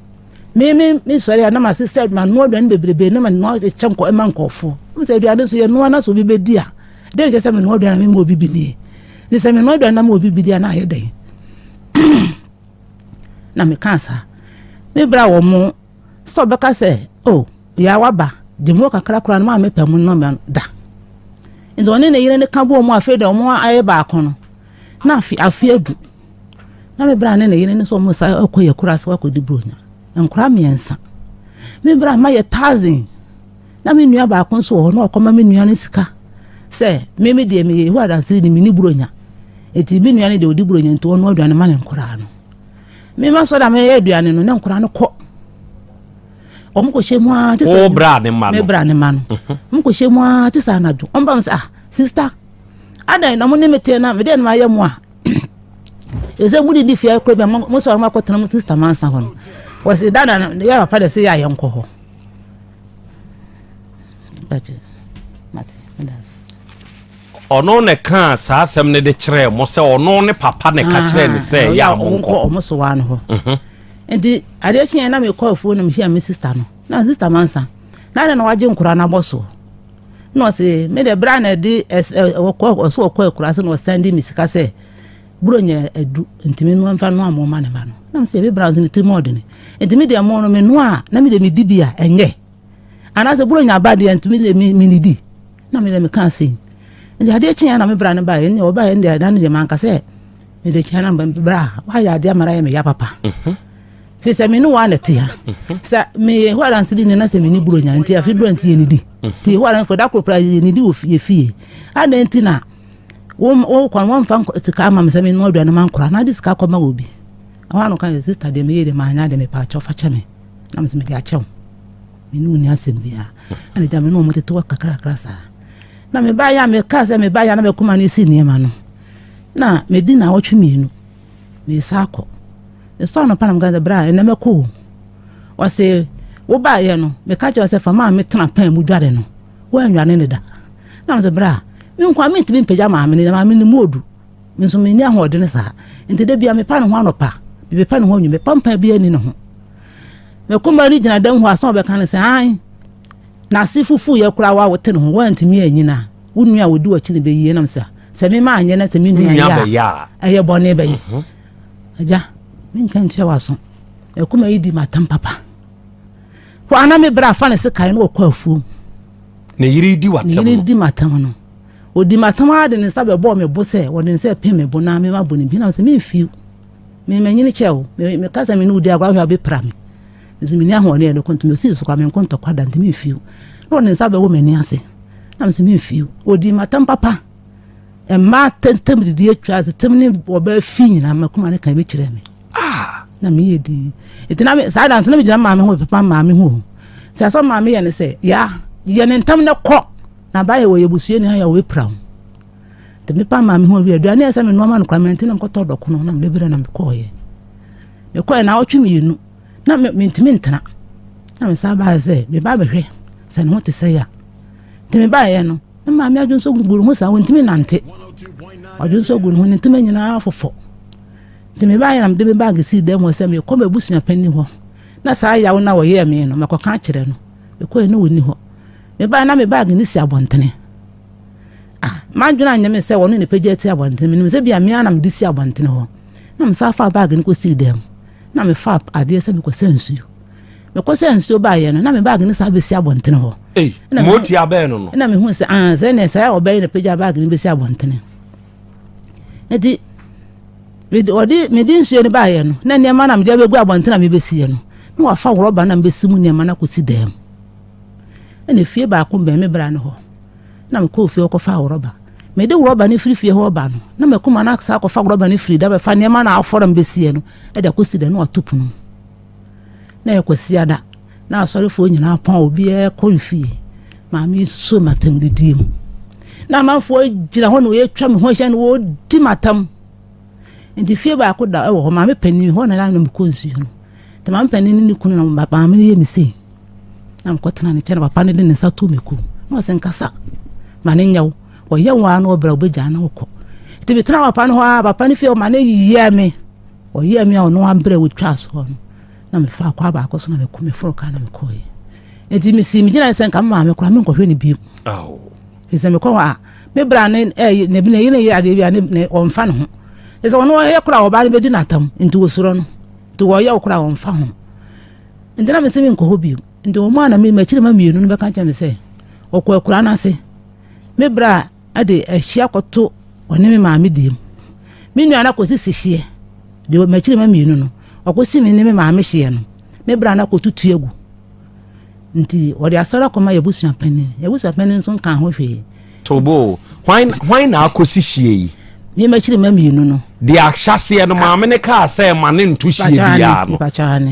me me me sɔre a na ma sista ma noa aduane bebrebe na ma noa kyɛ nkɔ ɛma nkɔfoɔ. Mo sɛ aduane nso yɛ noa na sɛ obi bɛdi a dɛn kyɛ sɛ me noa aduane na me ma obi bi nie. Ne sɛ me noa aduane na ma obi bi di a na ayɛ dɛn. Na mekaa saa. Me bra wɔ mo sɛ ɔbɛka sɛ, oh, yaa waba, gye mu kakra koraa no maa mepɛ mo no da. Nti ɔne ne yere no ka bɔɔ mu afei deɛ ɔmo ayɛ baako no, na afe afe adu. Na me bra ne ne yere no sɛ ɔmo sa ɛkɔ yɛ kura sɛ wakɔdi buronya. Nkora mmiɛnsa. Me bra ma yɛ thousand. Na me nua baako nso wɔ hɔ na ɔkɔma me nua no sika sɛ me me deɛ meyɛ Yehowa Danseni ni menni buronya. Enti me nua no deɛ ɔdi buronya nti ɔnoa aduane ma ne nkoraa no. Me ma sɔre a meyɛ aduane no ne nkoraa no kɔ. Wɔn kɔhyɛ mu ara te sɛ. Wo bra ne ma no. Me bra ne ma no. Mhm. Wɔn kɔhyɛ mu ara te sɛ anadwo. Wɔn ba mo sɛ ah sista adan na mo ne me te na me deɛ na ma yɛ mo a. Ɛsɛ mo didi fie akɔ bi a mo sɔre mo akɔtena mo sista mansa hɔ no. Wɔsi dada no yɛ papa de sɛ yɛ a yɛn kɔ hɔ. Ɔno na ɛkaa saa asɛm no de kyerɛɛ mo sɛ ɔno ne papa na ɛka kyerɛɛ no sɛ yɛ a monkɔ. Ɔmo so waa no hɔ. Mhm. Nti adeɛ kyeɛ na mekɔ afuo na mehyia me sista no na sista mansa na adɛn na wagye nkora no abɔ soɔ na ɔse me deɛ berɛ a na ɛde ɔkɔ ɔso ɔkɔ akura se na ɔsan de me sika sɛ buronya adu nti me noa mfa noa mo ma ne ma no na mesɛ me bra nso ne tirim ɔdene nti me deɛ mo no me noa a na me deɛ medi bi a ɛnyɛ anaasɛ buronya aba deɛ nti me deɛ menidi na me deɛ meka sei nti adeɛ kyeɛ na me bra no baeɛ ne ɔbaeɛ ne deɛ da no deɛ manka sɛ mede kyɛ na bra woayɛ adeɛ ama no ayɛ me ya papa mhm. Firi sɛ me ne wo ara na ɛte ha. Sɛ meyɛ Yehowa Danseni ni na sɛ menni Buronya nti, afe bere nti yɛnnidi. Nti Yehowa Dansefo da koro koraa yɛnnidi wɔ yɛ fie. Adɛn nti na wo kwan wɔmfa sika ama me sɛ mennoa aduane ma nkora na de sika kɔma wɔ bi? Ɛhɔ ano ka sɛ, sista deɛ meyɛ deɛ manyɛ adeɛ, mepɛ akyɛw fa kyɛ me. Na mesɛ mede akyɛ wo. Me ne wo nni asɛm biara. Ɛna gya me ne wɔn tete hɔ kakrakra saa. Na mebaeɛ a mekaa sɛ mebaeɛ a na mɛkoma no si nneɛma no. Na medi naawɔtwe mmienu. Meresan akɔ. Mesɔɔ anɔpa na meka sɛ, Bra, ɛnnɛ mɛkɔ o. Ɔse, wobaeɛ no, meka kyerɛ wo sɛ fa maame tena pan mu dware no. Woannware no da. Na mese, Bra, me nko a mentumi mpagya maame no, na maame no mu odu. Me nso menni ahoɔden saa. Nti da biara mepa ne ho anɔpa, mepepa ne ho anwummerɛ, pampan biara nni ne ho. Me koma no gyina dɛm hɔ a, sɛ ɔbɛka no sɛ, ae, n'ase fufuiɛ koraa wa wote ne ho, woantumi anyina. Wo nua a ɔdi w'akyi no bɛyie. Nam sɛ, sɛ me maanyɛ na sɛ me nua yɛ a, ɛyɛ bɔne bɛyɛ. Mhm. Agya, menka ntua w'aso. Akuma yi di m'atam papa. Hɔ ana me bra fa ne sekan na ɔkɔ afuom. Ne yere di w'atam no. Ne yere di m'atam no. Ɔdi m'atam ara de ne nsa bɛbɔɔ me bo sɛ wɔde ne nsa repem me bo na me mabɔ ne bi na sɛ memfiw. Me manyini kyɛ wo. Me meka sɛ me ne wo di agorɔ ahwɛ a wobɛpira me. Nso menni ahoɔden yɛ de ko nti mesii so kwa me nko ntɔkwa da nti memfiw. Na ɔde ne nsa bɛwɔ m'ani ase. Na mesɛ memfiw. Ɔdi m'atam papa. Mmaa tɛm didi atwa ase tɛm ne ɔbaa fi nyinaa makoma ne kan bi kyerɛ me. Ah! Na meyɛ din. Nti na me saa da nso na megyina maame ho pepa maame ho. Sɛ asɛm maame yɛ ne sɛ ya yɛ ne ntam na kɔ na baayɛ wɔ yɛ busuani ha yɛ wɔbɛpira wo. Nti mepa maame ho awie aduane a ɛsɛ me noa ma no koraa mante na mekɔtɔ dɔkono na mede brɛ na mekɔɔyɛ. Mekɔɛ na awɔtwe mmienu na mentumi ntena. Na mesan baeɛ sɛ meba bɛhwɛ sɛ ne ho te sɛ yɛ a. Nti mebaeɛ no Me maame adwonsɔ gu ne ho saa, ɔntumi nnante. Ɔdwonsɔ gu ne ho, ne ntoma nyinaa fofɔ. Nti mebaeɛ na mede me baage sii dan mu hɔ sɛ mekɔ m'abusua panin hɔ. Na saa yaw no a wɔyɛɛ me no, mɛkɔka akyerɛ no. Mekɔe no ɔnni hɔ. Mebaeɛ na me baage no si abɔntene. Ah, m'adwene anyɛ me sɛ wɔno na ɛpagya ti abɔntene. Menim sɛ bia me ara na mede si abɔntene hɔ. Na mesan faa baage no kɔsii dan mu. Na mefaa adeɛ sɛ mekɔsa nsuo. Mekɔsaa nsuo baeɛ no, na me baage no saa bɛsi abɔntene hɔ. Ei, motia bɛn no no? Ɛna mehu sɛ, ah, sɛ ne saa ɔbɛyɛ na pagya baage no bɛsi abɔntene. Nti, ɔde mede nsuo no baeɛ no, na nneɛma na mede abɛgu abɔntene a mebɛsiiɛ no, na wafa rɔba na mebɛsi mu nneɛma no akɔsi dan mu. Ɛna efie baako bɛn me bra no hɔ. Na mekɔɔ fie hɔ kɔfaa rɔba. Mede rɔba no firi fie hɔ ba no, na makuma no asa akɔfa rɔba no firi da bɛfa nneɛma na afɔre a mebɛsiiɛ no, ɛde akɔsi dan na wato pono mu. Na ɛyɛ Kwasiada, na asɔrefoɔ nyinaa pɔn, obiara kɔ ne fie. Maame yi so m'atam didie mu. Na amanfoɔ gyina hɔ na wɔatwa me ho ahyia na wɔredi m'atam. Nti fie baako da wɔ hɔ, maame panin hɔ na na mekɔ nsuo no. Nti maame panin ne ne kunu na maame no yɛ me sei. Na mekɔtena ne nkyɛn na papa no de ne nsa too me kɔn mu. Na ɔsɛ nkasa, ma ne nyɛ wo. Ɔyɛ wo ara na ɔbrɛ wobɛgyaa na wokɔ. Nti metena papa no hɔ ara, papa no fie hɔ ma ne yɛ me. Ɔyɛɛ me a ɔno ara berɛ a wɔtwaa soɔ no, na mefaa kwa baako so na mekɔ meforo kaa na mekɔeɛ. Nti mesii me gyinaeɛ sɛ nka me maame koraa menkɔhwɛ no bio. Ɛfiri sɛ mekɔ hɔ a, me bra ne ɛyɛ ne ne yere yɛ adeɛ bi a ne ne ɔmfa ne ho. Ɛsɛ ɔno ɔyɛ koraa ɔbaa no bɛdi n'atam nti wɔsuro no. Nti wɔyɛ wo koraa ɔmfa ho. Nti na mesɛ menkɔ hɔ bio. Nti wɔn a na me m'akyiri ma mmienu no bɛka kyerɛ me sɛ ɔkɔ akuraa no ase. Me bra de ahyia kɔto ɔne me maame deɛ mu. Me nua no akɔsisi hyeɛ, deɛ m'akyiri ma mmienu no, ɔkɔsi me ne me maame hyeɛ no, me bra no akɔtutu agu. Nti wɔde asɔre akɔma yɛn abusua panin. Yɛn abusua panin nso nkaa ho hwee. Tobo, hwan hwan na akɔsi hyeɛ yi? Me m'akyiri ma mmienu no. Deɛ ahyɛseɛ no maame no kaa sɛ ma ne nto hyeɛ biara no.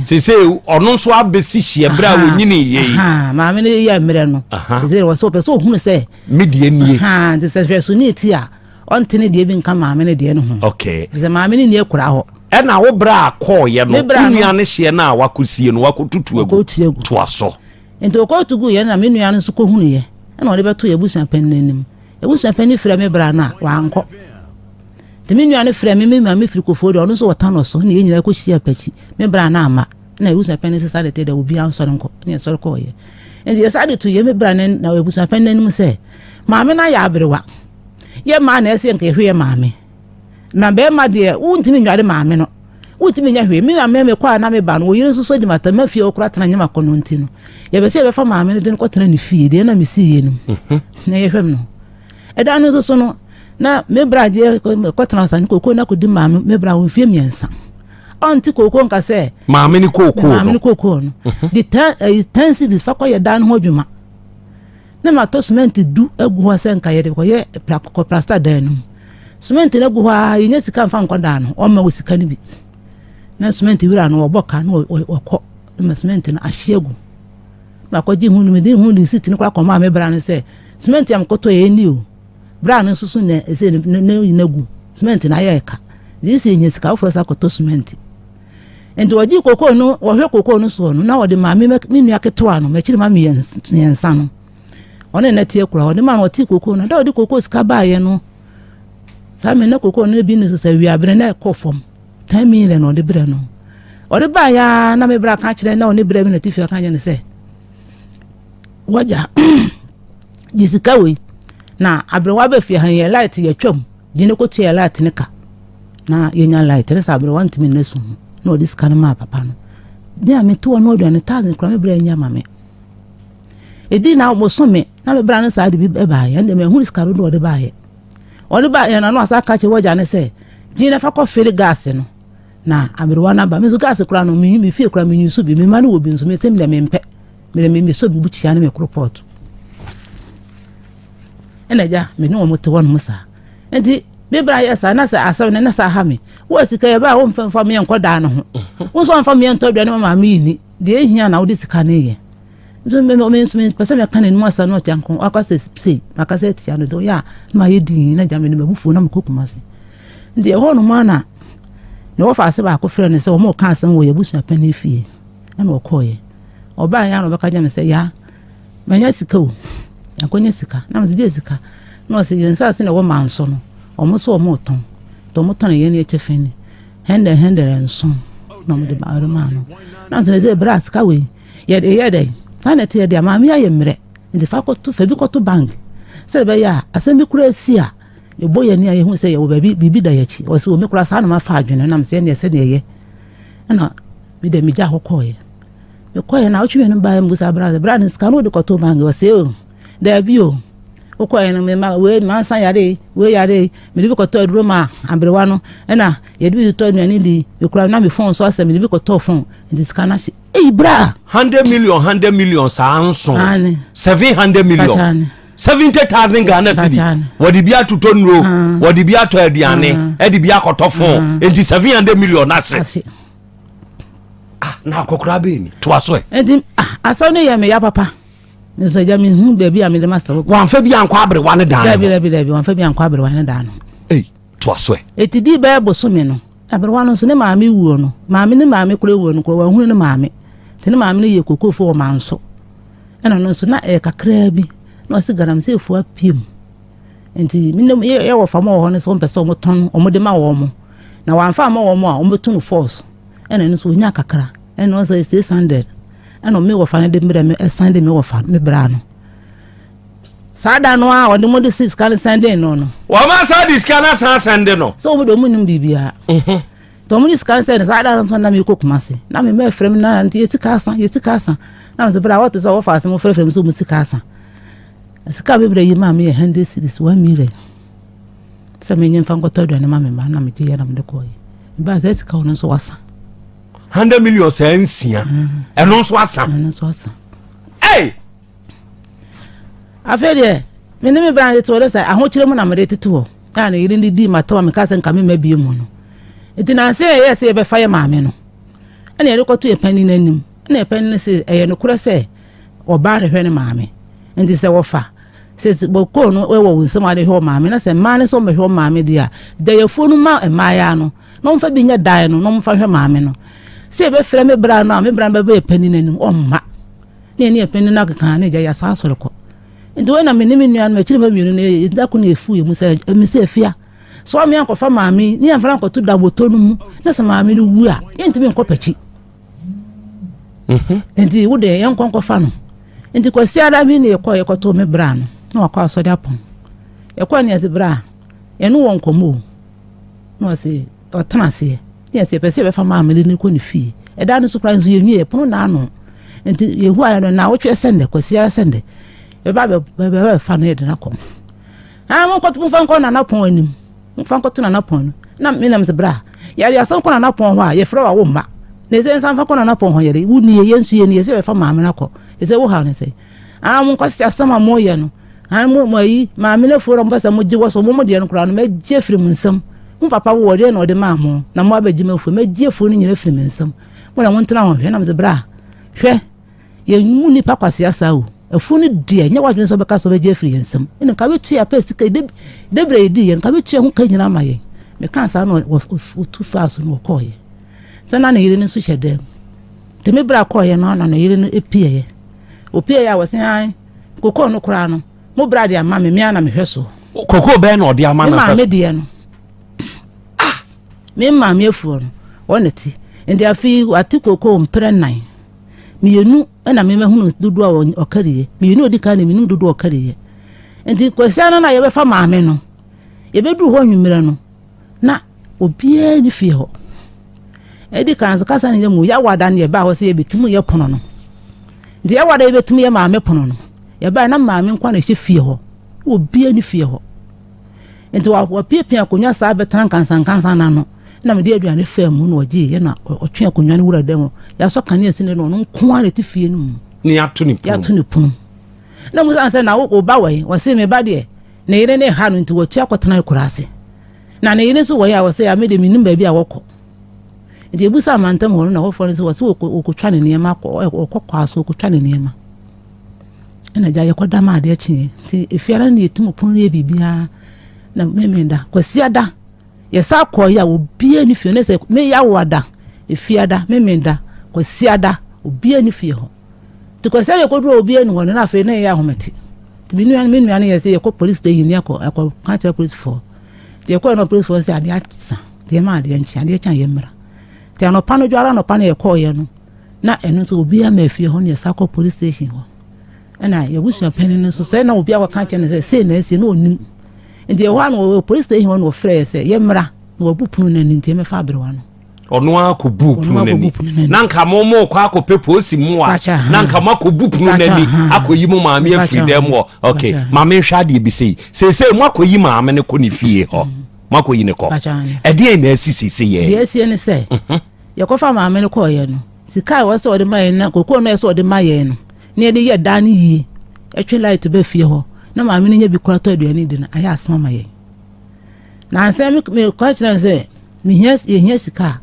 Seesei ɔno nso abɛsi hyeɛ berɛ a ɔnyini yie yi. Maame no yɛ mmerɛ no. Seesei wɔ sɛ ɔpɛ sɛ ɔhunu sɛ. Me deɛ nie. Nti sɛ hwɛso ne ti a ɔnte ne deɛ bi nka maame no deɛ no ho. Okay. Sɛ maame no nni akura hɔ. Ɛna wo berɛ a kɔɔyɛ no, wo nua no hyeɛ no a wakɔsie no, wakɔtutu agu. Toa so. Nti ɔkɔtu gu yɛ na me nua no nso kɔhunuiɛ ɛna ɔde bɛto yɛ abusua panin no anim. Abusua panin frɛ me bra no a, wankɔ. Nti me nua no frɛ me, me maame firi Kofoɔ deɛ ɔno nso wɔ Tanɔ so, ɛna yɛn nyinaa kɔhyia Pakyi. Me bra no amma. Ɛna abusua panin sesa de te dɛ obiara nsɔre nkɔ, ɛna yɛsɔre kɔɔyɛ. Nti yɛsa de to yɛ me bra no na abusua panin no anim sɛ, maame no ayɛ aberewa. Yɛ maa na ɛsɛ nka yɛhwɛ yɛ maame. Na bɛrima deɛ, wontumi nnware maame no. Wontumi nyɛ hwee. Me maame mekɔ a na meba no, wo yere nso so di m'atam. Ma fie hɔ koraa tena nyɛ m'akɔnnɔ nti no, yɛpɛ sɛ yɛbɛfa maame no de no kɔtena ne fie, deɛ na mesiiɛ no mu. Mhm. Na yɛhwɛ no. Ɛda no nso so no, na me bra deɛ kɔtena asa ne koko na kɔdi maame me bra wɔ mfie mmiɛnsa. Ɔnte kookoo nka sɛ. Maame ne kookoo no. Maame ne kookoo no. Mhm. De ten ɛyi eh, 10 cedis fa kɔyɛ dan no ho adwuma. Na ma tɔ cement du agu hɔ sɛ nka yɛde kɔyɛ kɔ plaster dan no mu. Cement no agu hɔ a yɛnya sika mfa nkɔ dan no. Ɔmma wɔ sika no bi. Na cement wura no wɔbɔ ka na wɔkɔ ma cement no ahye agu. Makɔgye ho no mede ho receipt no koraa kɔmaa me bra no sɛ cement a mekɔtɔ yɛ ni o. Bra no nso so na ɛsɛ ne ne nyina gu cement na ayɛ ɛka. Nti sɛ yɛnya sika foforɔ sɛ akɔtɔ cement. Nti wɔgye kokoo no wɔhwɛ kokoo no soɔ no na wɔde maa me me nua ketewa no m'akyiri ma mmiɛnsa no. Ɔne na teɛ kura ɔde maa no ɔte kokoo no da ɔde kokoo sika baayɛ no saa me na kokoo no bi no so sɛ wiabere na ɛkɔ fam 10 million na ɔde brɛ no. Ɔde baayɛ a na me bra ka kyerɛ na ɔne brɛ mi na tifi ɔka kyerɛ no sɛ wagya gye sika wei na aberewa bɛ fie ha yɛ light yɛtwam gye ne kɔtua yɛ light ne ka na yɛnya light ne sɛ aberewa ntumi nna sum mu na ɔde sika no maa papa no ne a mete hɔ no aduane 1,000 kora me brɛ nya ma me ɛdi na bosome na me bra no saa de bi baeɛ ɛnde mahunu sika dodoɔ ɔde baeɛ ɔde baeɛ no ano asa ka kyerɛ wagya ne sɛ gye na fa kɔ fili gas no na aberewa no aba me nso gas kora no me fie kora menyi so bi me ma no wɔ bi nso me sɛ me dɛ mempɛ mede me mesɔ bi bukyia ne me koropɔt ɛna agya me ne wɔn te hɔ nom saa nti me bra yɛ saa na sɛ asɛm no na saa ha me wo sika yɛ ba a womfa mfa me nkɔ daa no ho wo nso wamfa me ntɔ aduane ma maame yi ni deɛ ehia na wode sika no yɛ nso me me nso mepɛ sɛ mɛka n'anim asɛm no ɔkyɛ nko aka sɛ sei maka sɛ atia no deɛ ɔyɛ a na mayɛ din na agya me de mabufuo na mekɔ Kumase nti ɛhɔ nom a na na wɔfa ase baako frɛ no sɛ wɔn ka asɛm wɔ yɛ abusua panin fie ɛna ɔkɔɔeɛ. Ɔbaeɛ a na ɔbɛka kyerɛ me sɛ, Yaa, manya sika o, yɛakɔnya sika. Na mese, deɛ sika? Na ɔse, yɛn nsase na ɛwɔ Manso no, wɔn nso wɔn retɔn. Nti wɔn tɔn yɛn yɛkyɛ fɛ ni, hundred hundred nson na wɔn de ba wɔde maa no. Na mese, sɛ bra sika wei, yɛde yɛ dɛn? Saa na ɛte yɛ deɛ maame ayɛ mmerɛ, nti fa kɔto, fa bi kɔto bank. Sɛ ɛbɛyɛ a, asɛm bi koraa si a, yɛbɔ yɛn ani a yɛhu sɛ yɛwɔ baabi, biribi da yɛn akyi. Ɔse, o me koraa saa na mafa adwene. Na mese, ɛnneɛ sɛdeɛ ɛyɛ. Ɛna me deɛ megyaa hɔ kɔɔeɛ. Mekɔeɛ na awotwe mmienu baeɛ mbusa bra sɛ bra no sika no wode kɔtoo bank ɔsɛ o daabi o wokɔeɛ no mema wei mansa yare wei yare mede bi kɔtɔ aduro ma aberewa no ɛna yɛde bi tɔ aduane di mekura na me phone so asɛ mede bi kɔtɔɔ phone nti sika no ahye ei bra 100 million 100 million saa nson 700 million 70,000 Ghana cedi wɔde bi atotɔ nnuro ah. wɔde bi atɔ aduane ah. ɛde bi akɔtɔ phone ah. nti 700 million ahye ah na akɔkora bɛɛ ni toa so ɛ. nti asɛm no yɛ me ya papa nso agya mi hu baabi a mede ma sɛ. wɔnfa bi ankɔ aberewa ne dan no. Dabi dabi dabi wɔnfa bi ankɔ aberewa ne dan no. Ei toa so ɛ. Eti di bɛyɛ bosome no aberewa no nso ne maame wuo no maame ne maame kura wuo no kura wɔn hunu ne maame nti ne maame no yɛ kokofo wɔ manso. Ɛna ɔno nso na ɛyɛ kakraa bi na ɔsi galamseyfoɔ apue mu nti me ne yɛ wɔ fam wɔ hɔ no sɛ wɔn pɛ sɛ wɔn tɔn wɔn de ma wɔn na wɔamfa ama wɔn a wɔn bɛto no force ɛna ɛno nso wɔnya kakra ɛna ɔsɛ 600 ɛna ɔme wɔfa no de mbrɛ me ɛsan de me wɔfa me bra no saa da no a ɔde mo de sika no sɛn de no no. Wɔn asa de sika no asan sɛn de no. Sɛ wɔn de wɔn nim biribiara. Mhm. Nti ɔmo de sika no sɛ no saa da no nso na mekɔ Kumasi na me mma frɛ me na nti yɛ sika asa yɛ sika asa na me sɛ bra wɔte sɛ wɔfa asɛm frɛfrɛ me sɛ ɔmo sika asa sika bebree yi maa me yɛ 100 cedis 1 million sɛ menye mfa nkɔtɔ aduane ma me mma na megye yɛ na mede kɔɔ yɛ mbaa sɛ sika ɔno nso wasa 100 million saa nsia ɛno nso asa ɛno nso asa Hey! Afei deɛ me ne me bra no tete hɔ dɛ sɛ ahokyerɛ mu na mede tete hɔ a ne yere no dii m'atam a mekaa sɛ nka memma bio mu no nti nansa yi ɛyɛɛ sɛ yɛbɛfa yɛ maame no ɛna yɛde kɔto yɛ panin no anim ɛna yɛ panin no sɛ ɛyɛ nokorɛ sɛ ɔbaa rehwɛ ne maame nti sɛ wɔfa sɛ bɔkɔɔ no wɔ wo nsam ade hwɛ maame na sɛ mmaa no sɛ wɔmɛhwɛ maame deɛ a gyaeɛfoɔ no ma mmaayaa no na wɔmfa bi nyɛ dan no na wɔmfa hwɛ maame no sɛ yɛbɛfrɛ me bra no a me bra no bɛbɛ yɛ panin no anim ɔmma ne yɛne yɛ panin no akeka ne gya yɛasan asɔre kɔ nti wei na me ne me nuanom akyiri ma mmienu no da ko na yɛfu yɛ mu sɛ ɛmi sɛ afia sɛ ɔme ankɔfa maame ne yɛmfa no ankɔto dabotɔ no mu na sɛ maame no wu a yɛntumi nkɔ pakyi mhm. nti wo deɛ yɛnkɔ nkɔfa no nti kwasi ara bi ne yɛkɔ yɛkɔto me bra no na wakɔ asɔre apɔn yɛkɔ ne yɛse bra yɛne wɔ nkɔmmɔ o na ɔse ɔtena aseɛ ne yɛsɛ yɛpɛ sɛ yɛbɛfa maame de no kɔ ne fie ɛda no so koraa nso yɛnwie yɛpono n'ano nti yɛhu ayɛ no na wotwe sɛndɛ kwasi ara sɛndɛ yɛba bɛfa no yɛde no akɔ ah monkɔto momfa nkɔ nana pɔn anim momfa nkɔto nana pɔn no. Na me nam sɛ bra, yɛde asɛm kɔ Nana Pɔn hɔ a, yɛfrɛ wo a womma. Na ɛsɛ nsa mfa kɔ Nana Pɔn hɔ yɛde, wo nie, yɛn nso yɛnie, ɛsɛ yɛbɛfa maame no akɔ. Ɛsɛ wo haw ne sɛ, ah, mo nkwasi asɛm a moyɛ no, ah, mo, mo ayi, maame no afuo na mopɛ sɛ mogye wɔ so, mo mo deɛ no koraa no, mɛgye afiri mo nsam. Mo papa wowɔ deɛ na ɔde maa mo, na mo abɛgye m'afuo, mɛgye afuo no nyina afiri me nsam. Mo na montena hɔ nhwɛ. Na mese bra, hwɛ, Yɛn mu nnipa kwasea saa o. Afuo no deɛ, nyɛ w'adwene sɛ wobɛka sɛ wobɛgye afiri yɛn nsam. Ɛna nka wobɛtua pɛ sika yi, da berɛ yɛdii yɛn, nka wobɛtua ho ka nyina ama yɛn. Mekaa saa na ɔtu faa so na ɔkɔɔeɛ. Sɛ na ne yere no nso hyɛ dan mu. Nti me berɛ kɔɔeɛ no na ne yere no pieeɛ. Ɔpieeɛ a wɔse an, kokoo no koraa no, mo bra de ama me, me ara na mehwɛ soɔ. Kokoo bɛn na ɔde ama no? Me maame deɛ no. Ah! Me maame afuo no, wɔn na ti. Nti afei wate kokoo mprɛ nan. Mmienu na me mahunu dodoɔ a ɔkariiɛ. Mmienu a ɔdi kan no menim dodoɔ a ɔkariiɛ. Nti Kwasiada no a yɛbɛfa maame no, yɛbɛduru hɔ anwummerɛ no, na obiara nni fie hɔ. Ɛdi kan so kasa no yɛ mu yɛawada no yɛbaa hɔ sɛ yɛbɛtumi yɛ pono no. Nti yɛawada yɛbɛtumi yɛ maame pono no. Yɛbaa na maame nko na ɛhyɛ fie hɔ. Obiara nni fie hɔ. Nti wapiapia akonnwa saa bɛtena nkansankansan no ano. Na mede aduane faa mu na ɔgyeeɛ na ɔtwe akonnwa no wura dan mu. Yɛasɔ kanea si ne no ɔno nko ara na ɛte fie no mu. Ne yɛato ne pono. Yɛato ne pono. Na mu san sɛ na wo ba wɔ yi wɔse me ba deɛ ne yere ne ha no nti wɔtu akɔtena akuraase. Na ne yere nso wɔ yi a wɔse ame deɛ menim baabi a wɔkɔ. Nti ebusa amantam hɔ no na hɔfoɔ no sɛ wɔse wɔkɔtwa ne nneɛma wɔkɔ kwaa so wɔkɔtwa ne nneɛma. Ɛna gya yɛkɔda ma adeɛ kyeeɛ. Nti efiara no yɛtum pono no yɛ biribiara na memenda kwasiada. Yɛsan kɔeɛ a obiara nni fie hɔ. Na sɛ me Yawoada, Efiada, Memenda, Kwasiada, obiara nni fie hɔ. Nti Kwasiada yɛkɔduru a obiara nni hɔ no, na afei na yɛyɛ ahomete. Nti me nua me nua no yɛ sɛ yɛkɔ police station ne yɛkɔ ɛkɔ ka kyerɛ polisifoɔ. Nti yɛkɔɛ no polisifoɔ sɛ adeɛ asa, nti yɛma adeɛ nkye, adeɛ kye a yɛmmra. Nti anɔpa no dwara anɔpa no yɛkɔɔyɛ no, na ɛno nso obiara ma fie hɔ na yɛsan kɔ police station hɔ. Ɛna yɛabusua panin no nso sɛ na obi akɔka kyerɛ no sɛ sei na asie na ɔnim. Nti ɛhɔ a na wɔwɔ police station hɔ na wɔfrɛ yɛ sɛ yɛmmra na wɔabu pono no ani nti yɛmmɛfa aberewa no. Ɔno ara kɔbu pono no ani na nka mo mo kɔ akɔpɛ polisi mmoa na nka mo akɔbu pono no ani akɔyi mo maame afiri dɛm hɔ. Ok, maame nhwɛ adeɛ bi sei. Seesei mo akɔyi maame no kɔ ne fie hɔ. Mo akɔyi no kɔ. Ɛdeɛn na asi seesei yɛ? Deɛ asie ne sɛ mhm. yɛkɔfa maame no kɔɔyɛ no sika a ɛwɔ sɛ ɔde ma yɛn na kokoo no ɛsɛ ɔde ma yɛn no na yɛde yɛ dan no yie, twe light ba fie hɔ na maame no nya bi kora tɔ aduane di no, ayɛ asɛm ama yɛn. Na ansa me mekɔ kyerɛ no sɛ mehia yɛhia sika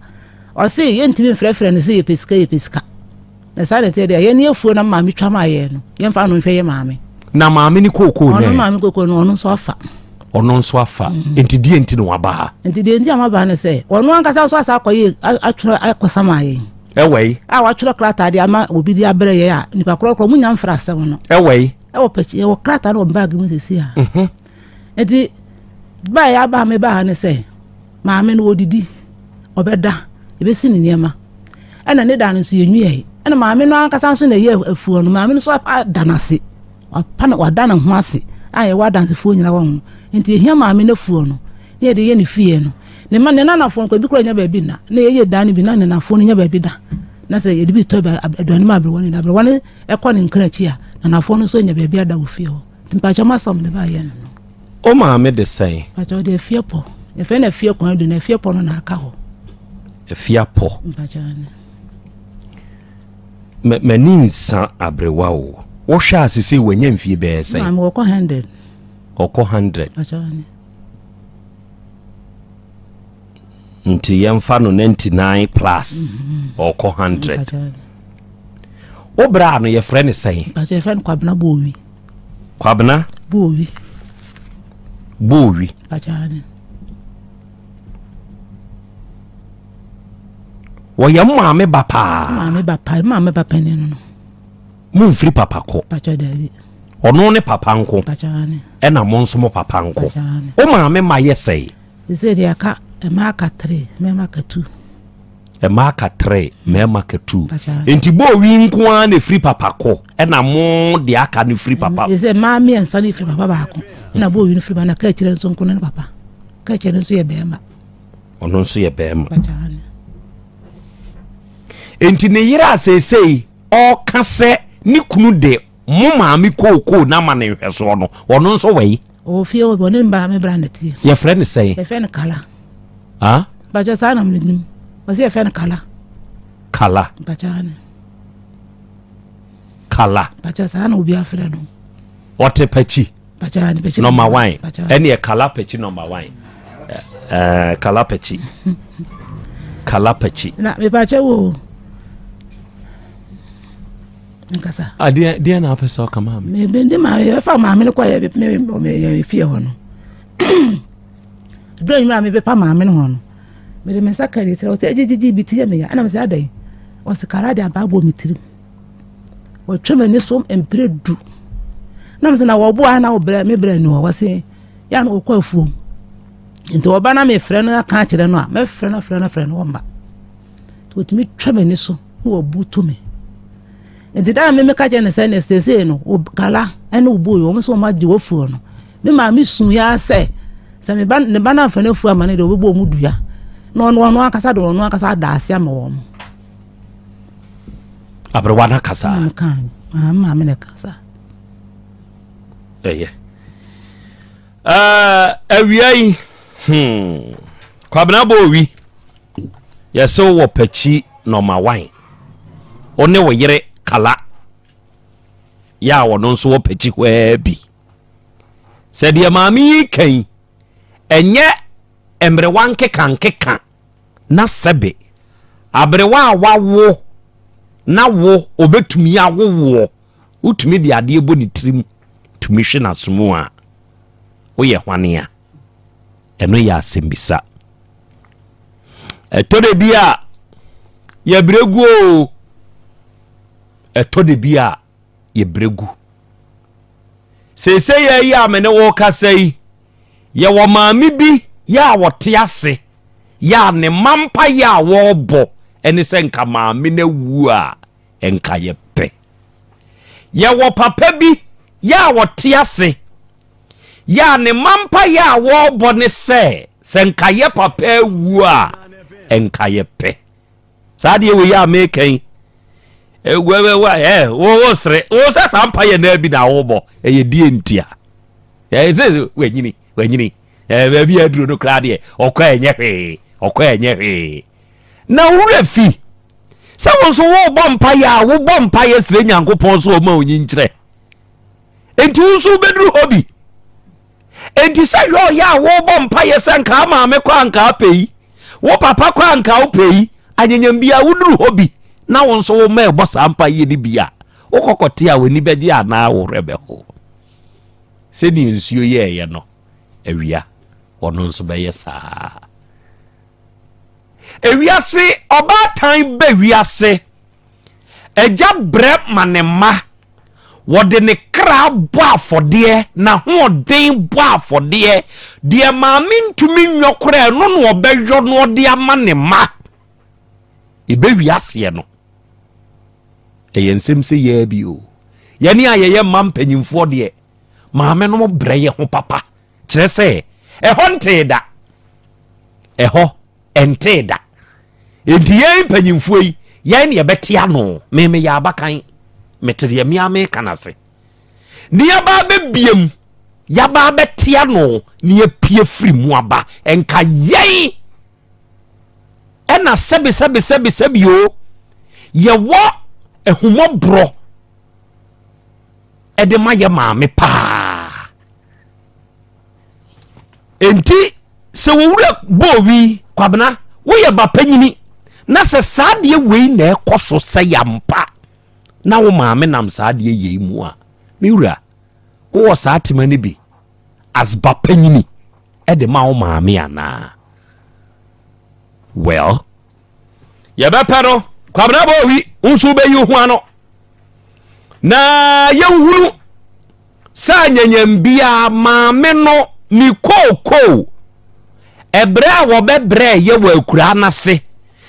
a, ɔse yɛntumi mfrɛfrɛ no sɛ yɛpɛ sika yɛpɛ sika. Na saa na ɛteɛ deɛ yɛn afuo na maame twa maa yɛn no, yɛmfa no nhwɛ yɛ maame. Na maame ne kookoo nɛ? Ɔno maame kookoo no ɔno nso afa. Ɔno nso afa. Mm. Nti deɛ nti na waba ha? Nti deɛ nti a waba ha ne sɛ ɔno ankasa nso asa akɔyɛ atwerɛ akɔsama yɛn. Ɛwɔ yi. A wɔatwerɛ krataa de ama obi de abrɛ yɛn a nipa korɔ korɔ munya mfra asɛm no. Ɛwɔ yi. Ɛwɔ pɛkyi ɛwɔ krataa no wɔ baagi mu sisi a. Mhm. Nti baa yɛ aba me baa ne sɛ maame no wɔdidi ɔbɛda ebesi ne nneɛma ɛna ne da no nso yɛnwiɛ ɛna maame no ankasa nso na ɛyɛ afuo no maame no nso ada n'ase wapa na wada ne ho ase a yɛwɔ adansefoɔ nyina wɔ ho nti ehia maame no afuo no na yɛde yɛ ne fie no Ne mma, ne nanafoɔ nko, ebi koraa nnya baabi nna. Na yɛyɛ dan no bi na nenafoɔ no nya baabi da. Na sɛ yɛde bi tɔ aduane ma aberewa no na aberewa no kɔ ne nkra akyi a, nanafoɔ no nso nya baabi ada wɔ fie hɔ. Nti mpakyɛ m'asɛm de baayɛ no no. Wo maame de sɛn? Mpakyɛ ɔde afie pɔ. Yɛfrɛ no afie kwan du na afie pɔ no na aka hɔ. Afie apɔ. Mpakyɛ ne. M'ani nsa aberewa o. Wohwɛ a sesei wanya mfie bɛyɛ sɛn? Maame wɔkɔ 100. Ɔkɔ 100. Mpakyɛ ne. Nti yɛmfa no 99 plus ɔkɔ 100. Wo bra no yɛfrɛ no sɛn? Yɛfrɛ no Kwabena Bowi. Kwabena? Bowi. Bowi. Wɔyɛ maame ba paa. Maame ba paa, maame ba panin no. Momfiri papa kɔ. Ɔno ne papa nko. Ɛna mo nso mo papa nko. Wo maame ma yɛ sɛe? Sɛ deɛ aka mmaa aka tere, mmarima aka tu. Mmaa aka tere, mmarima aka tu. Nti bɔɔwi nko ara na efiri papa kɔ, ɛna mo deɛ aka no firi papa. Sɛ mmaa mmiɛnsa no firi papa baako, ɛna bɔɔwi no firi ba na kaakyire nso nko ne papa. Kaakyire nso yɛ bɛrima. Ɔno nso yɛ bɛrima. Nti ne yere a seesei ɔreka sɛ ne kunu de mo maame kookoo no ama no nhwɛsoɔ no, ɔno nso wɔ he? Ɔwɔ fie hɔ bi, ɔne ne maame bra na teɛ. Yɛfrɛ no sɛn? Yɛfrɛ no Kala. Ah? Mpakyɛ saa na menim. Ɔsɛ yɛfrɛ no Kala. Kala. Mpakyɛ ane. Kala. Mpakyɛ saa na obi afrɛ no. Ɔte pakyi. Mpakyɛ ane pakyi. Number one. Ɛne Kala pakyi number one. Ɛɛ Kala pakyi. Kala pakyi. Na mepakyɛ wo. Nkasa. Adeɛ ah, deɛ na apɛ sɛ ɔka maame. Me me de maame yɛfa maame no kɔ yɛ me me fie hɔ no. Berɛ nwura a mebepa maame no ho no, mede me nsa kaa ne tiri, ɔsɛ gyegyegye bi ti yɛ me ya, ɛna mesɛ adɛn? Ɔsɛ kara de abaa bɔ me tirim. Wɔtwe m'ani so mprɛ du. Na mesɛ na wɔboa na wɔbrɛ me brɛ ni hɔ, wɔse yɛ na wɔkɔ afuom. Nti wɔba na mefrɛ no aka akyerɛ no a, mɛfrɛ no frɛ no frɛ no wɔmma. Nti wɔtumi twa m'ani so na wɔbutu me. Nti da a me meka kyerɛ no sɛ ne seesei no, kala ɛne wo bui, wɔn nso wɔn agye wɔfuo no. Me maame suiɛ ara sɛ, sɛ me ba ne ba no amfa no afuo amma no deɛ ɔbɛbɔ wɔn dua na ɔno ɔno ankasa de ɔno ankasa ada ase ama wɔn. Aberewa no akasa. Maame ka maame maame na kasa. Ɛyɛ. Awia yi hmm Kwabena Bowi yɛsɛ wɔ pakyi nɔma wan wo ne wo yere kala yɛ a ɔno nso wɔ pɛkyi hɔ ara bi. Sɛ deɛ maame yi ka yi, ɛnyɛ mmerewa nkekankeka na sɛbe aberewa a wawo na wo ɔbɛtumi awo woɔ, wotumi de adeɛ bɔ ne tirim tumi hwe n'asom a, woyɛ hwane a? Ɛno yɛ asɛmmisa. Ɛtɔ da bi a yɛbrɛ gu o. Ɛtɔ da bi a yɛbrɛ gu. Seesei yɛ yi a me ne wo kasa yi, yɛwɔ maame bi yɛ a ɔte ase yɛ a ne mma mpaeɛ a wɔrebɔ ɛne sɛ nka maame no awu a nka yɛpɛ. Yɛwɔ papa bi yɛ a ɔte ase yɛ a ne mma mpaeɛ a wɔrebɔ ne sɛ sɛ nka yɛ papa awu a nka yɛpɛ. Saa adeɛ wei a meka yi, wo sere, wo sɛ saa mpaeɛ naa bi na wobɔ, ɛyɛ die ntia. Ɛyɛ sɛ wanyini, wanyini. Baabi a aduro no koraa deɛ, ɔkɔ ɛnyɛ hwee, ɔkɔ ɛnyɛ hwee. Na wo werɛ fi sɛ wo nso wobɔ mpaeɛ a wobɔ mpaeɛ srɛ Nyankopɔn so ɔma onyi nkyerɛ. Enti wo nso wobɛduru hɔ bi. Enti sɛ yɛ ɔyɛ a wobɔ mpaeɛ sɛ nka maame kɔ anka apɛ yi, wo papa kɔ anka wopɛ yi, anyanyam biara woduru hɔ bi na wo nso wo mma ɛbɔ saa mpaeɛ no bi a, wokɔkɔte a w'ani bɛgye anaa wo werɛ bɛho? Sɛdeɛ nsuo yɛɛyɛ no awia, ɔno nso bɛyɛ saa. Ewiase ɔbaatan bɛ wiase, agya brɛ ma ne mma. Wɔde ne kra bɔ afɔdeɛ, n'ahoɔden bɔ afɔdeɛ. Deɛ maame ntumi nyɔ koraa, ɛno na ɔbɛyɔ na ɔde ama ne mma. Ɛbɛwie aseɛ no, ɛyɛ nsɛm sɛ yɛa bi o. Yɛne a yɛyɛ mma mpanyimfoɔ deɛ, maame no brɛ yɛ ho papa. Kyerɛ sɛ, ɛhɔ ntee da. Ɛhɔ ɛntee da. Enti yɛn mpanyimfoɔ yi, yɛn ne yɛbɛte ano. Me meyɛ abakan, mete deɛ me ara meka no ase. Ne yɛaba abɛbiem, yɛaba abɛte ano, ne yɛpie firi mu aba. Nka yɛn ɛna sɛbi sɛbi sɛbi sɛbi o, yɛwɔ ahummɔborɔ ɛde ma yɛ maame paa. Enti sɛ wo wura bɔ owi, Kwabena, woyɛ ba panyini, na sɛ saa adeɛ wei na ɛkɔ so sɛ yampa na wo maame nam saa adeɛ yei mu a, me wura, wowɔ saa tema no bi as ba panyini ɛde ma wo maame anaa? Well, yɛbɛpɛ no, Kwabena bɔ owi, wo nso wobɛyi wo ho ano na yɛnhunu Sɛ anyanyam biara maame no ne kookoo ɛbrɛ a wɔbɛbrɛ yɛ wɔ akuraa no ase.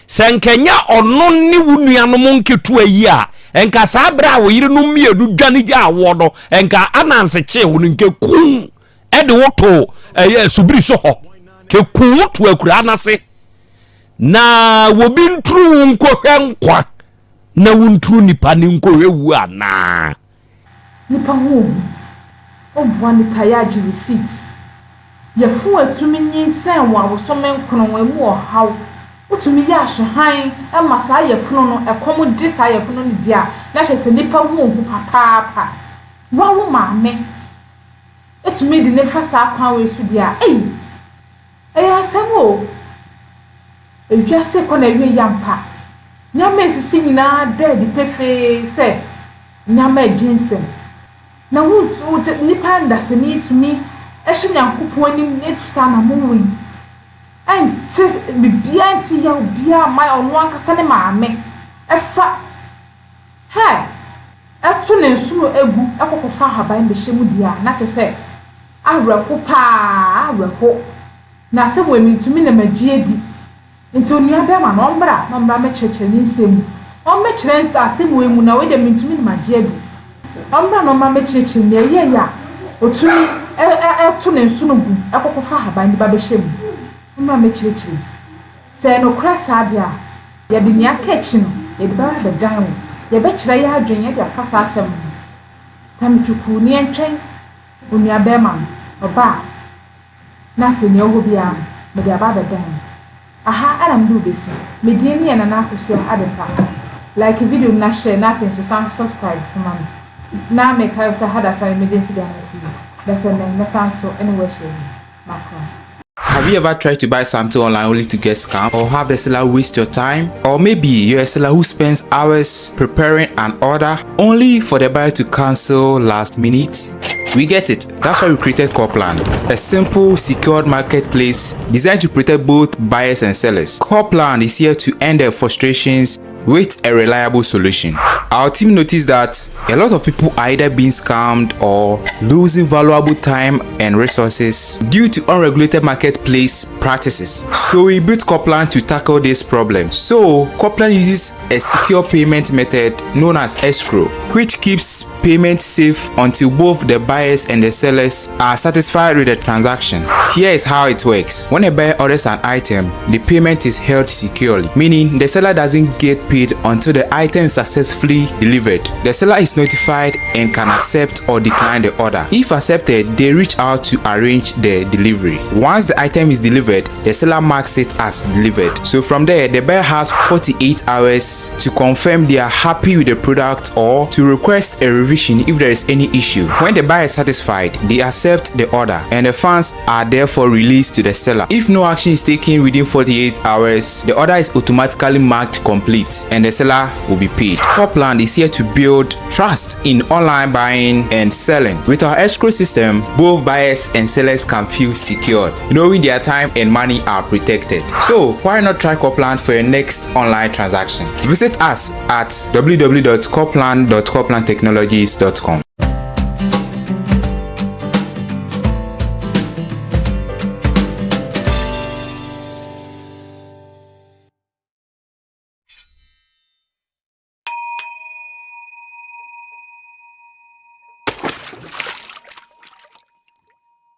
Sɛ nka ɛnyɛ ɔno ne wo nuanom nketewa yi a, nka saa berɛ a wo yerenom mmienu dwane gyaa woɔ no, nka Ananse kyee wo no, nka ku de wo too ɛyɛ subiri so hɔ. Ka ku wo to akuraa no ase na wɔbi nturu wo nkɔhwɛ nkwa na wonturu nipa ne nkɔhwɛ wu anaa? Nipa ho ohu. Wo boa nipa yɛ agye receipt. Yafunu a ɛtumi nyinsɛn wɔ abosome nkono ɛmu ɔhaw. Wotumi yɛ ahwɛhan ma saa yafunu no, ɛkɔm de saa yafunu no deɛ a, na kyerɛ sɛ nnipa ho hu papaapa. Wo a wo maame tumi de no fa saa kwan wei so deɛ a, ei, ɛyɛ asɛm o. Ewiase rekɔ n'awieeɛ ampa. Nneɛma a ɛsisi nyinaa da adi pefee sɛ nneɛma regye nsam. Na wontu nnipa nnasani tumi hyɛ Nyankopɔn anim na etu saa anammɔn wei. Ɛnte biribiara nte yaw biara mma ɔno ankasa ne maame ɛfa hɛ ɛto ne nsono egu ɛkɔkɔfa ahaban bɛhyɛ mu deɛ a na kyerɛ sɛ awerɛho paa awerɛho. Na asɛm wei mentumi na magye adi. Nti onua bɛɛma no ɔmbra na ɔmbra mɛkyerɛkyerɛ ne nsɛm mu. Ɔmmɛkyerɛ ns asɛm wei mu na wei deɛ mentumi na magye adi. Ɔmbra na ɔmmra mɛkyerɛkyerɛ mu nea ɛyɛeɛ a ɔtumi ɛ ɛ ɛto ne nsono gu ɛkɔkɔfa ahaban de ba bɛhyɛ mu. Ɔmmra mɛkyerɛkyerɛ mu. Sɛ ɛyɛ nokorɛ saa deɛ a, yɛde nea aka akyi no yɛde bɛba abɛdan wo. Yɛbɛkyerɛ yɛn adwene de afa saa asɛm no ho. Tamtwukuu ne yɛntwɛn onua bɛɛma no, ɔba a. Na afei nea ɛwɔ hɔ biara no, mede aba abɛdan wo. Aha na mede wo besi. Me din ne yɛ Nana Akosua Adepa. Like video no na share na afei nso san nso subscribe ma me. Na mekae wo sɛ ha da so ayɛ Emergency Ghana TV. Dasɛ nnɛ mɛsan nso ne wo ahyia bio. Makra. Have you ever tried to buy something online only to get scammed or have the seller waste your time? Or maybe you're a seller who spends hours preparing an order only for the buyer to cancel last minute? We get it. That's why we created Coplan, a simple, secured marketplace designed to protect both buyers and sellers. Coplan is here to end their frustrations with a reliable solution. Our team noticed that a lot of people are either being scammed or losing valuable time and resources due to unregulated marketplace practices. So we built Coplan to tackle this problem. So Coplan uses a secure payment method known as escrow, which keeps payment safe until both the buyers and the sellers are satisfied with the transaction. Here is how it works. When a buyer orders an item, the payment is held securely, meaning the seller doesn't get paid until the item is successfully delivered. The seller is notified and can accept or decline the order. If accepted, they reach out to arrange the delivery. Once the item is delivered, the seller marks it as delivered. So from there, the buyer has 48 hours to confirm they are happy with the product or to request a revision if there is any issue. When the buyer is satisfied, they accept the order and the funds are therefore released to the seller. If no action is taken within 48 hours, the order is automatically marked complete and the seller will be paid. Copland is here to build trust in online buying and selling. With our escrow system, both buyers and sellers can feel secured, knowing their time and money are protected. So why not try Copland for your next online transaction? Visit us at www.copland.coplandtechnologies.com.